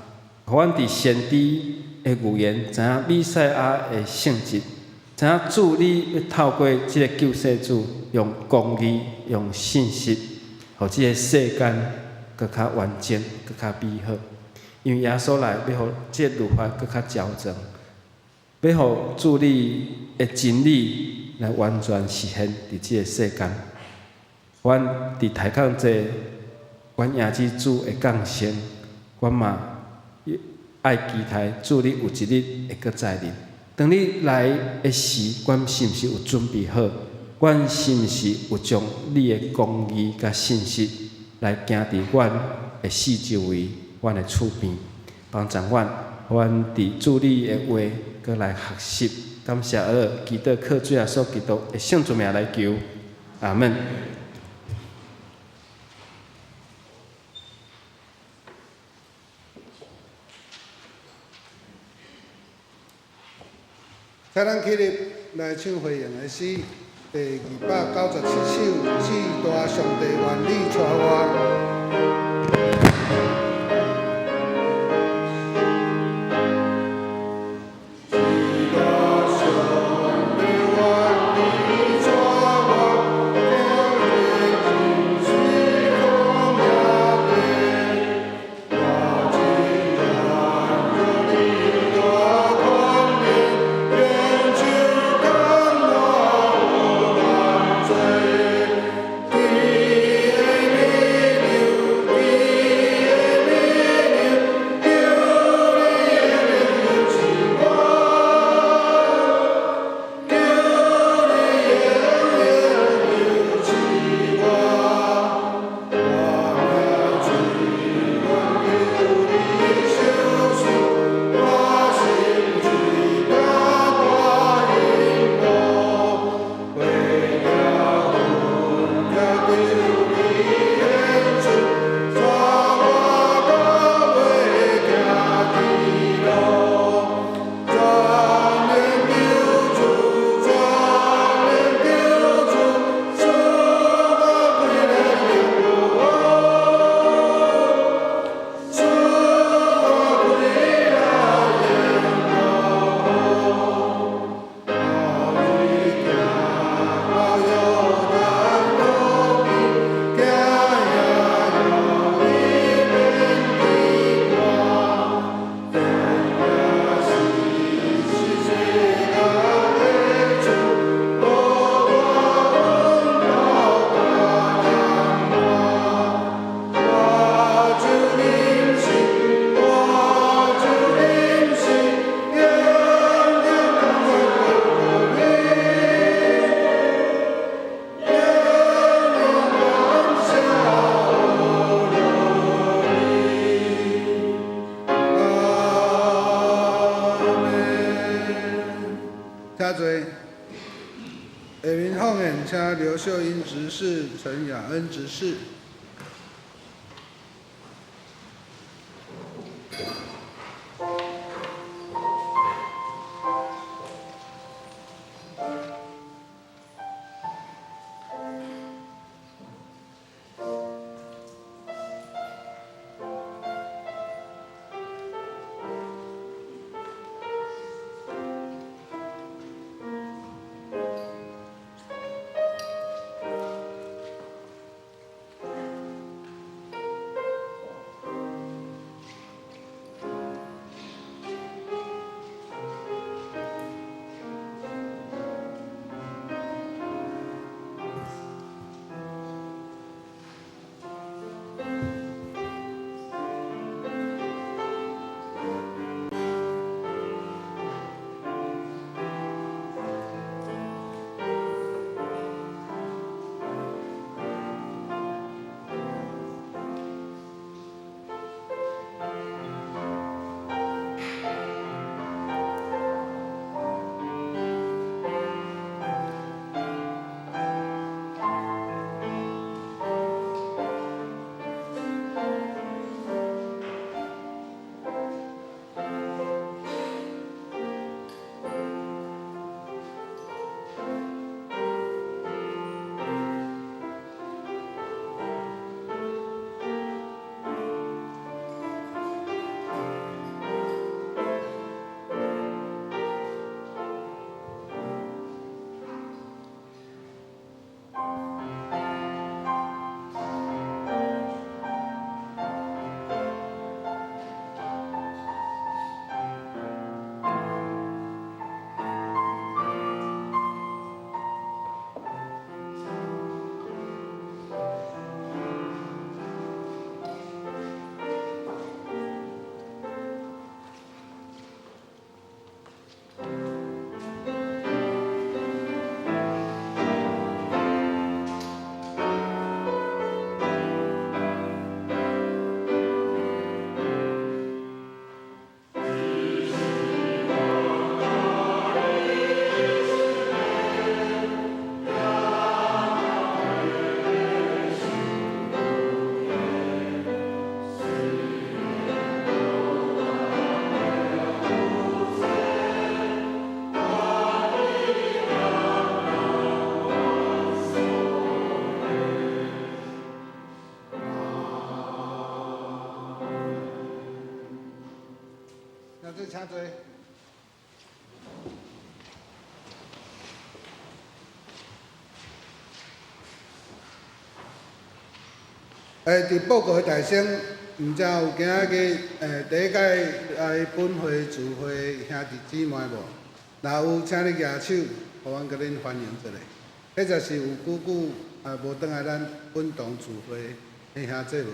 予阮佇先知的預言，知影彌賽亞的性質，知影主你欲透過這个救世主，用公義、用信實，予這个世間閣較完整、閣較美好。因為耶穌來，欲予這个律法閣較齊全，欲予主你的真理來完全實現佇這个世間。阮佇大抗這，阮迎接主的降生，阮嘛愛期待主你有一日會閣再臨。當你來的時，阮是毋是有準備好？阮是毋是有將你的公義佮信實來行佇阮的四周圍、阮的厝邊，幫助阮，予阮佇主你的話，閣來學習。感謝阿基督靠主耶穌基督的聖尊名來求，阿門。請咱起立來唱回應的詩，第297首《至大上帝願你帶我》。至大上帝願你帶我，行過深水曠野地，我真願予你大權能，用手牽我無難做。你的美流，你的美流，求你的靈扶持我，求你的靈扶持我，我命最願求你相信，我心最大大幸福，為了分了求你顯出，帶我到尾行的路。全能救主，全能救主，賜我歸來永無，賜我歸來永無。我已行到約旦河邊，行也有你免記掛。天也是是世界的主，無我阮到迦南我就認識，我就認識，永遠甘願歸予你，永遠感謝你。阿門。請坐。下面奉獻，請劉秀英執事、陳雅恩執事。弟請坐。伫報告大聲，毋知有今仔日第一擺來本會聚會兄弟姊妹無？若有，請你舉手，予阮共恁歡迎一下。彼就是有久久無轉來咱本堂聚會的兄弟無？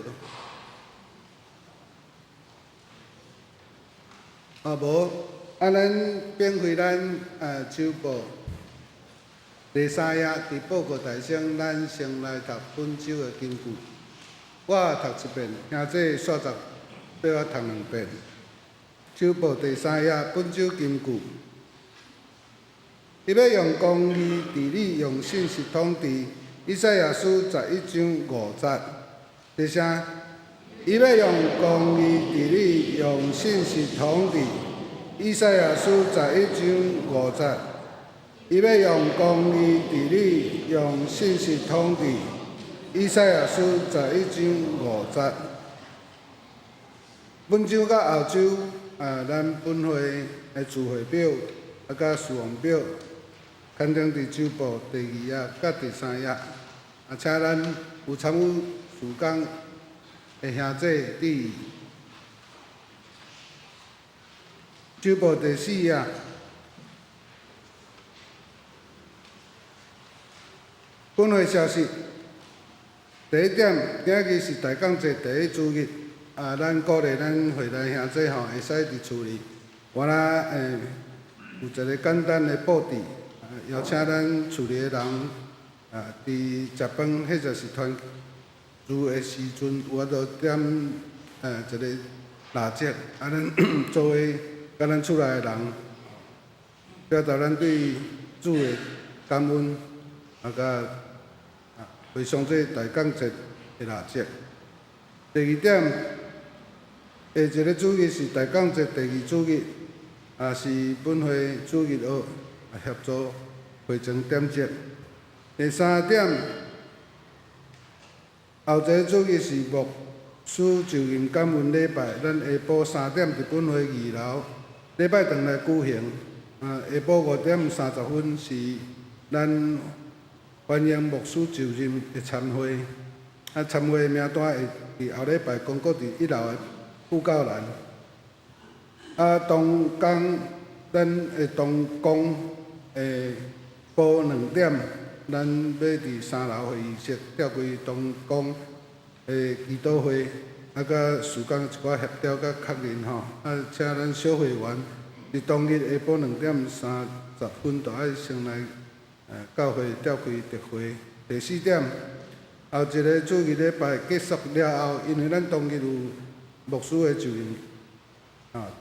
啊無，咱變開咱周報第三頁，佇報告大聲，咱先來讀本周的金句。我讀一遍，兄弟煞集綴我讀兩遍。周報第三頁，本周金句。伊欲用公義治理，用信實統治。以賽亞書11章5節。第三，伊欲用公義治理，用信實統治。以賽亞書11章5節。伊欲用公義治理，用信實統治。以賽亞書11章5節。本周佮後周，咱本會的聚會表，佮事奉表，刊登佇周報第二頁佮第三頁。請咱有參與事工的兄弟注意。周報第四頁，本會消息。第一點，今仔日是大感節第一主日，咱鼓勵咱會內兄弟吼，會使佇厝裡，我來有一个簡單的布置，邀請咱厝裡的人，佇食飯彼就是團聚的時陣，有法度點一个蠟燭，咱做伙佮咱厝內的人，表達咱對主的感恩，佮回想這大感節的蠟燭。第二點，下一个主日是大感節第二主日，也是本會主日學協助會前點燭。第三點，後一个主日是牧師就任感恩禮拜，咱下晡3點佇本會二樓禮拜堂來舉行。下晡5點30分是咱歡迎牧師就任的餐會。餐會的名單會佇後禮拜公告佇一樓的布告欄。當工咱的同工下晡2點，咱欲佇三樓會議室召開同工的祈禱會，佮事工一寡協調佮確認吼。請咱小會員佇當日下晡2點30分，就愛先來教會召開特會。第四點，後一个主日禮拜結束了後，因為咱當日有牧師的就任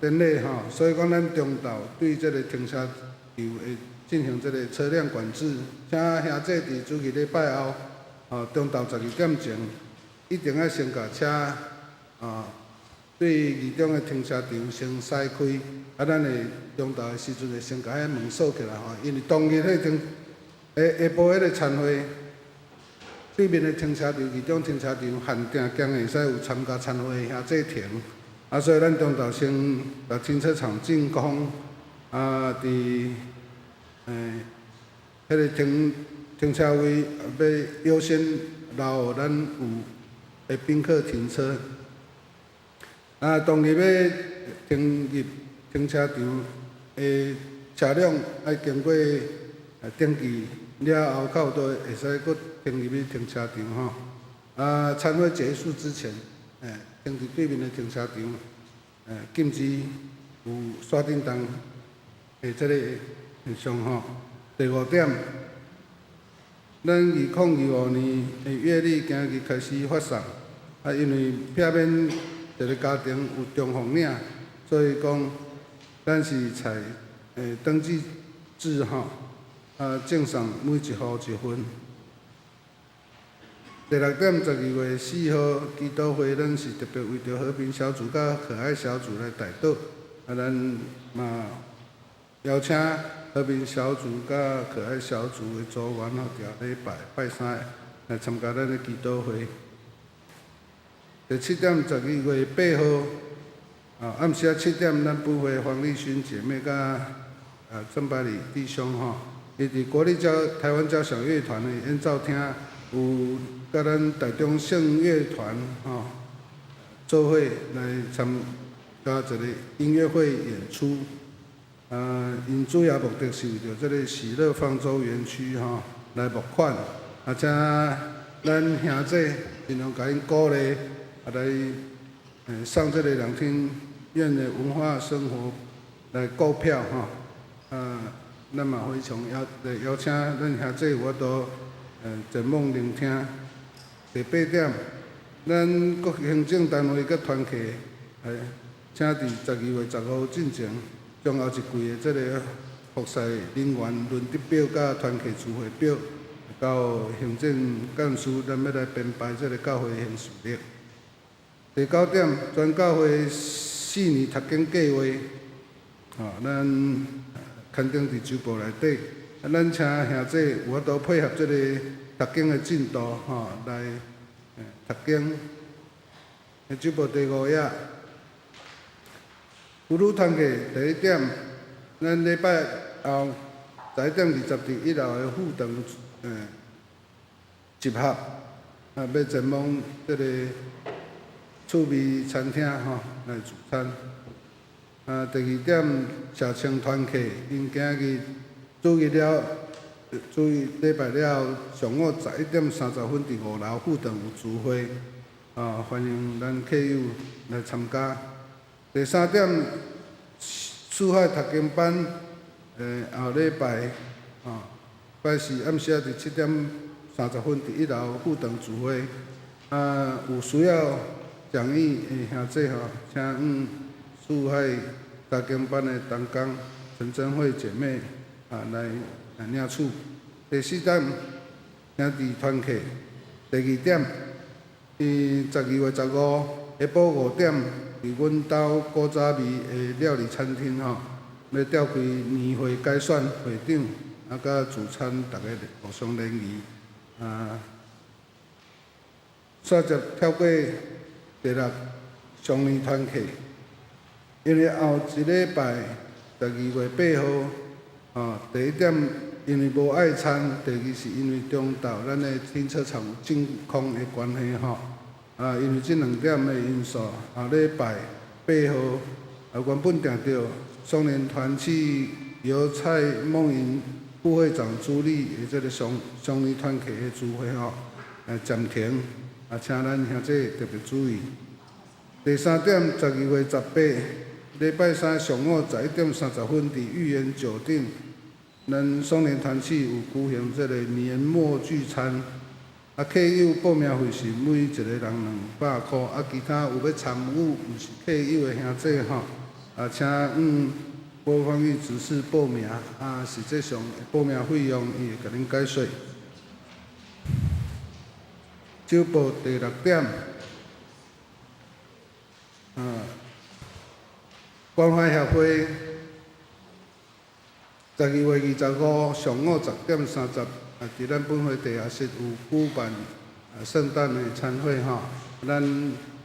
典禮吼，所以講咱中晝對這个停車場會進行這个車輛管制，請兄弟佇主日禮拜後，中晝12點前，一定愛先共車對二中的停車場先駛開，咱會中晝的時陣會先共彼門鎖起來吼，因為當日彼陣下下晡彼个餐會，對面的停車場，二中停車場限定將會使有參加餐會的兄弟停，所以咱中晝先共停車場淨空，佇彼个停車位欲優先留予咱有的賓客停車。當日欲停入停車場的車輛愛經過登記了後，才有都會使閣停入去停車場吼。餐會結束之前，停佇對面的停車場，禁止有刷電動的這个現象吼。第五點，咱2025年的月曆今日開始發送，因為避免一个家庭有重複領，所以講咱是採登記制吼，贈送每一戶一份。第六點，12月4號祈禱會，咱是特別為著和平小組佮可愛小組來代禱，咱嘛邀請和平小組佮可愛小組的組員吼，佇禮拜拜三來參加咱的祈禱會。第七點，12月8號，啊，暗時仔7點，咱本會黃麗薰姐妹佮鄭百里弟兄吼，伊佇國立交台灣交響樂團的演奏廳有佮咱台中聖樂團吼做伙來參加一个音樂會演出。𪜶主要目的是為著這个喜樂方舟園區吼來募款，啊，請咱兄弟盡量共𪜶鼓勵，啊來上這個兩廳院的文化生活來購票吼。啊，咱嘛非常邀來邀請咱兄弟有法度前往聆聽。第八點，咱各行政單位佮團契，請佇12月15進前，將後一季的這个服侍人員輪值表佮團契聚會表，到行政幹事，咱欲來編排這个教會行事曆。第九點，全教會四年讀經計劃，吼，咱刊登佇週報內底，啊，咱請兄弟有法度配合這个讀經的進度，吼，來讀經。週報第五頁，婦女團契第一點，咱禮拜後11點20佇一樓的副堂集合，啊，欲前往這个趣味餐廳吼來聚餐。啊，第二點，社青團契，𪜶今日主日了，主日禮拜了後，上午11點30分佇五樓副堂有聚會，啊，歡迎咱客友來參加。第三點，四海讀經班，後禮拜，拜四暗時仔佇7點30分佇一樓副堂聚會。啊，有需要講義的兄弟吼，請向四海讀經班的同工陳貞慧姐妹啊來領取。第四點，兄弟團契。第二點，佇12月15下晡5點，佇阮兜古早味的料理餐廳吼，欲召開年會改選會長，啊，佮聚餐，逐家互相聯誼。啊，煞接跳過第六雙年團契，因為後一禮拜12月8號，吼，第一點因為無愛餐，第二是因為中晝咱的停車場有淨空的關係吼，啊，因為這兩點的因素，後禮拜八號啊，原本定著雙年團契由蔡夢瑩副會長主理的這个雙雙年團契的聚會吼，暫停，啊，請咱兄弟特別注意。第三點，12月18，禮拜三上午11點30分，佇御園酒店，咱雙年團契有舉行這个年末聚餐。啊，客友報名費是每一个人200箍，啊，其他有欲參與毋是客友的兄弟吼，啊，請向郭芳玉執事報名，啊，實際上報名費用伊會共恁解說。週報第六點，啊，關懷協會12月25上午10點30，啊，佇咱本會地下室有舉辦聖誕的餐會吼，咱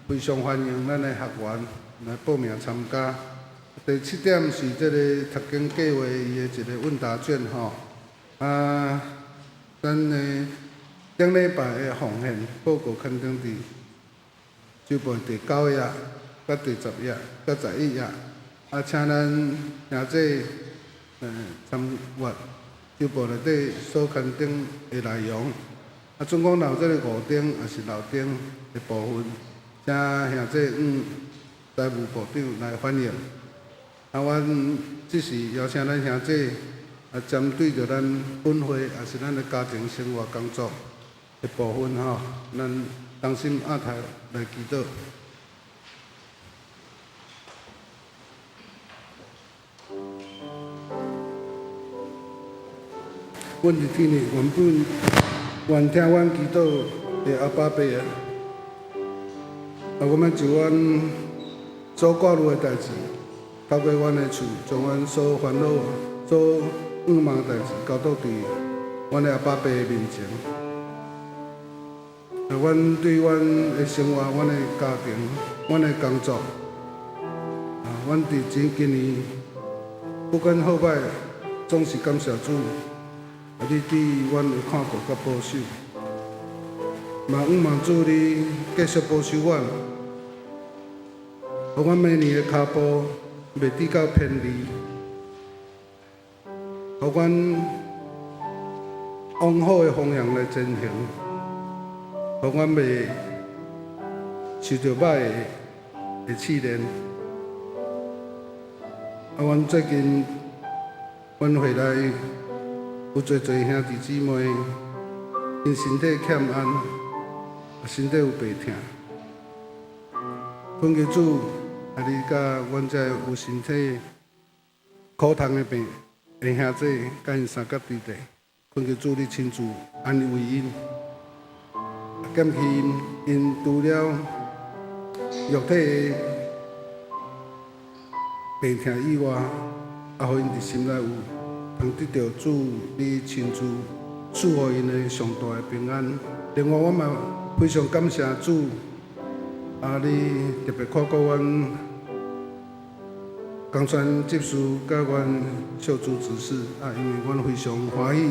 非常歡迎咱的學員來報名參加。第七點是這个讀經計劃伊的一个問答卷吼，啊，咱的頂禮拜的奉獻報告刊登佇週報第九頁、佮第十頁、佮11頁，啊，請咱兄弟參閱週報內底所刊登的內容。啊，總共有這个五燈抑是六燈的部分，請兄弟向財務部長來反映。啊，阮這是邀請咱兄弟啊，針對著咱本會抑是咱的家庭生活工作的部分吼，咱同心徛頭來祈禱。阮佇天裡原本願聽阮祈禱的阿爸父啊，啊，阮欲就阮所掛慮的代誌，透過阮的喙，將阮所煩惱、所向望的代誌交託佇阮的阿爸父的面前。啊，阮對阮的生活、阮的家庭、阮的工作，阮佇今今年不管好歹，總是感謝主，啊，你對阮的看顧佮保守，嘛向望主你繼續保守阮，予阮明年的跤步袂致到偏離，予阮往好的方向來前行，予阮袂受著歹的試煉。啊，阮最近，阮會內有濟濟兄弟姊妹，𪜶身體欠安，啊，身體有病疼。懇求主，啊，你佮阮這有身體苦痛的病的兄弟，佮𪜶相佮弟弟，懇求主你親自安慰𪜶，減去𪜶除了肉體的病疼以外，啊，予𪜶佇心內有通得著主你親自賜予𪜶的上大的平安。另外，我嘛非常感謝主，啊，你特別看顧阮江川執事佮阮秀珠執事，啊，因為阮非常歡喜，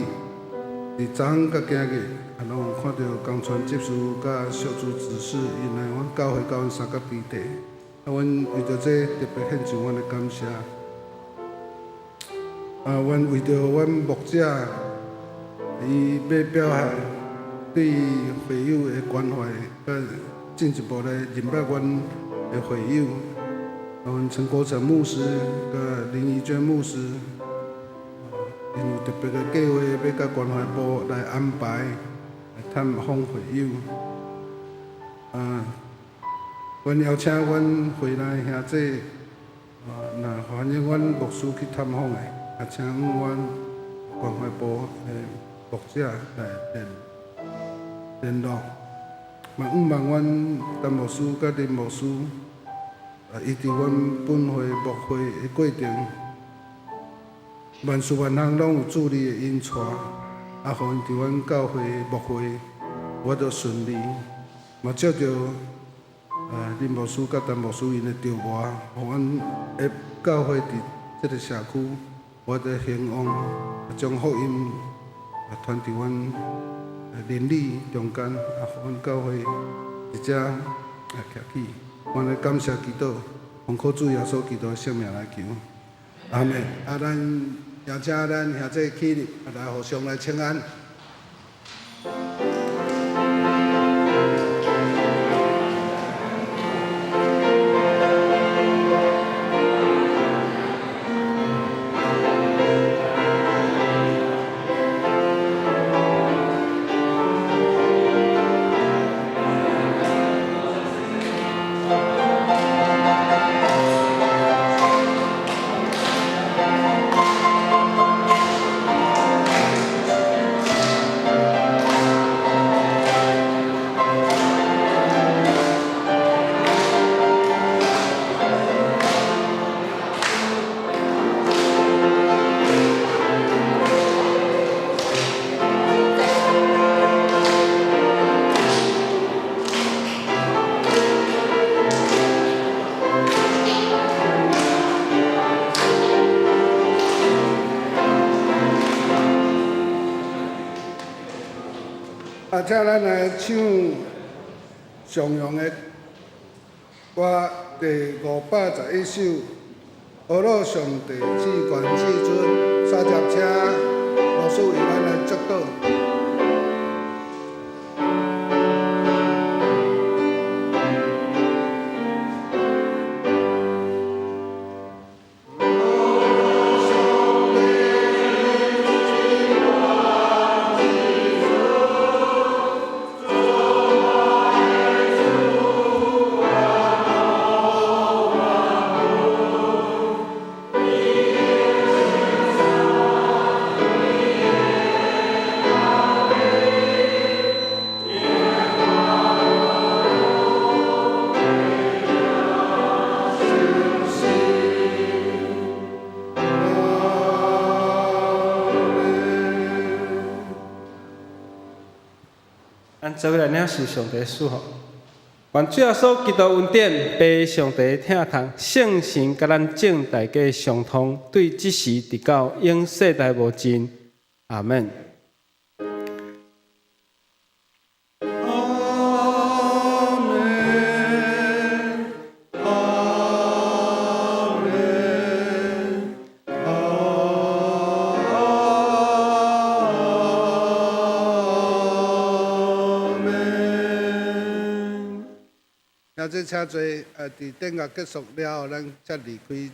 佇昨昏佮今日，啊，攏有看著江川執事佮秀珠執事，𪜶來阮教會佮阮相佮弟弟。啊，阮為著這特別獻上阮的感謝。啊，阮為著阮牧者，伊欲表現對會友的關懷，佮進一步來認捌阮的會友。阮陳國成牧師佮林怡娟牧師，𪜶有特別的計劃，欲佮關懷部來安排來探訪會友。啊，阮邀請阮會內兄弟，啊，若歡迎阮牧師去探訪的，啊，請阮關懷部的牧者來聯絡。嘛，向望阮陳牧師佮林牧師，啊，伊佇阮本會牧會的過程，萬事萬項攏有主你的引帶，啊，予𪜶佇阮教會牧會有法度順利，嘛借著啊林牧師佮陳牧師𪜶的著磨，予阮的教會佇這个社區有法度興旺，將福音啊傳佇阮鄰里中間，啊，予阮教會佇遮啊徛起。阮來感謝祈禱，奉靠主耶穌基督的聖名來求，阿們。啊，咱邀請咱兄弟起立，啊，來互相來請安。啊，請咱來唱常用的歌第511首《呵咾上帝至懸至尊》，三節請牧師為咱來祝禱。咱做伙來領受上帝賜福。願主耶穌基督恩典、父上帝疼痛、聖神佮咱眾大家相通，對這時直到永世代無盡。阿門。阿門，阿門，阿門。現在請坐，佇典樂結束了後，咱才離開。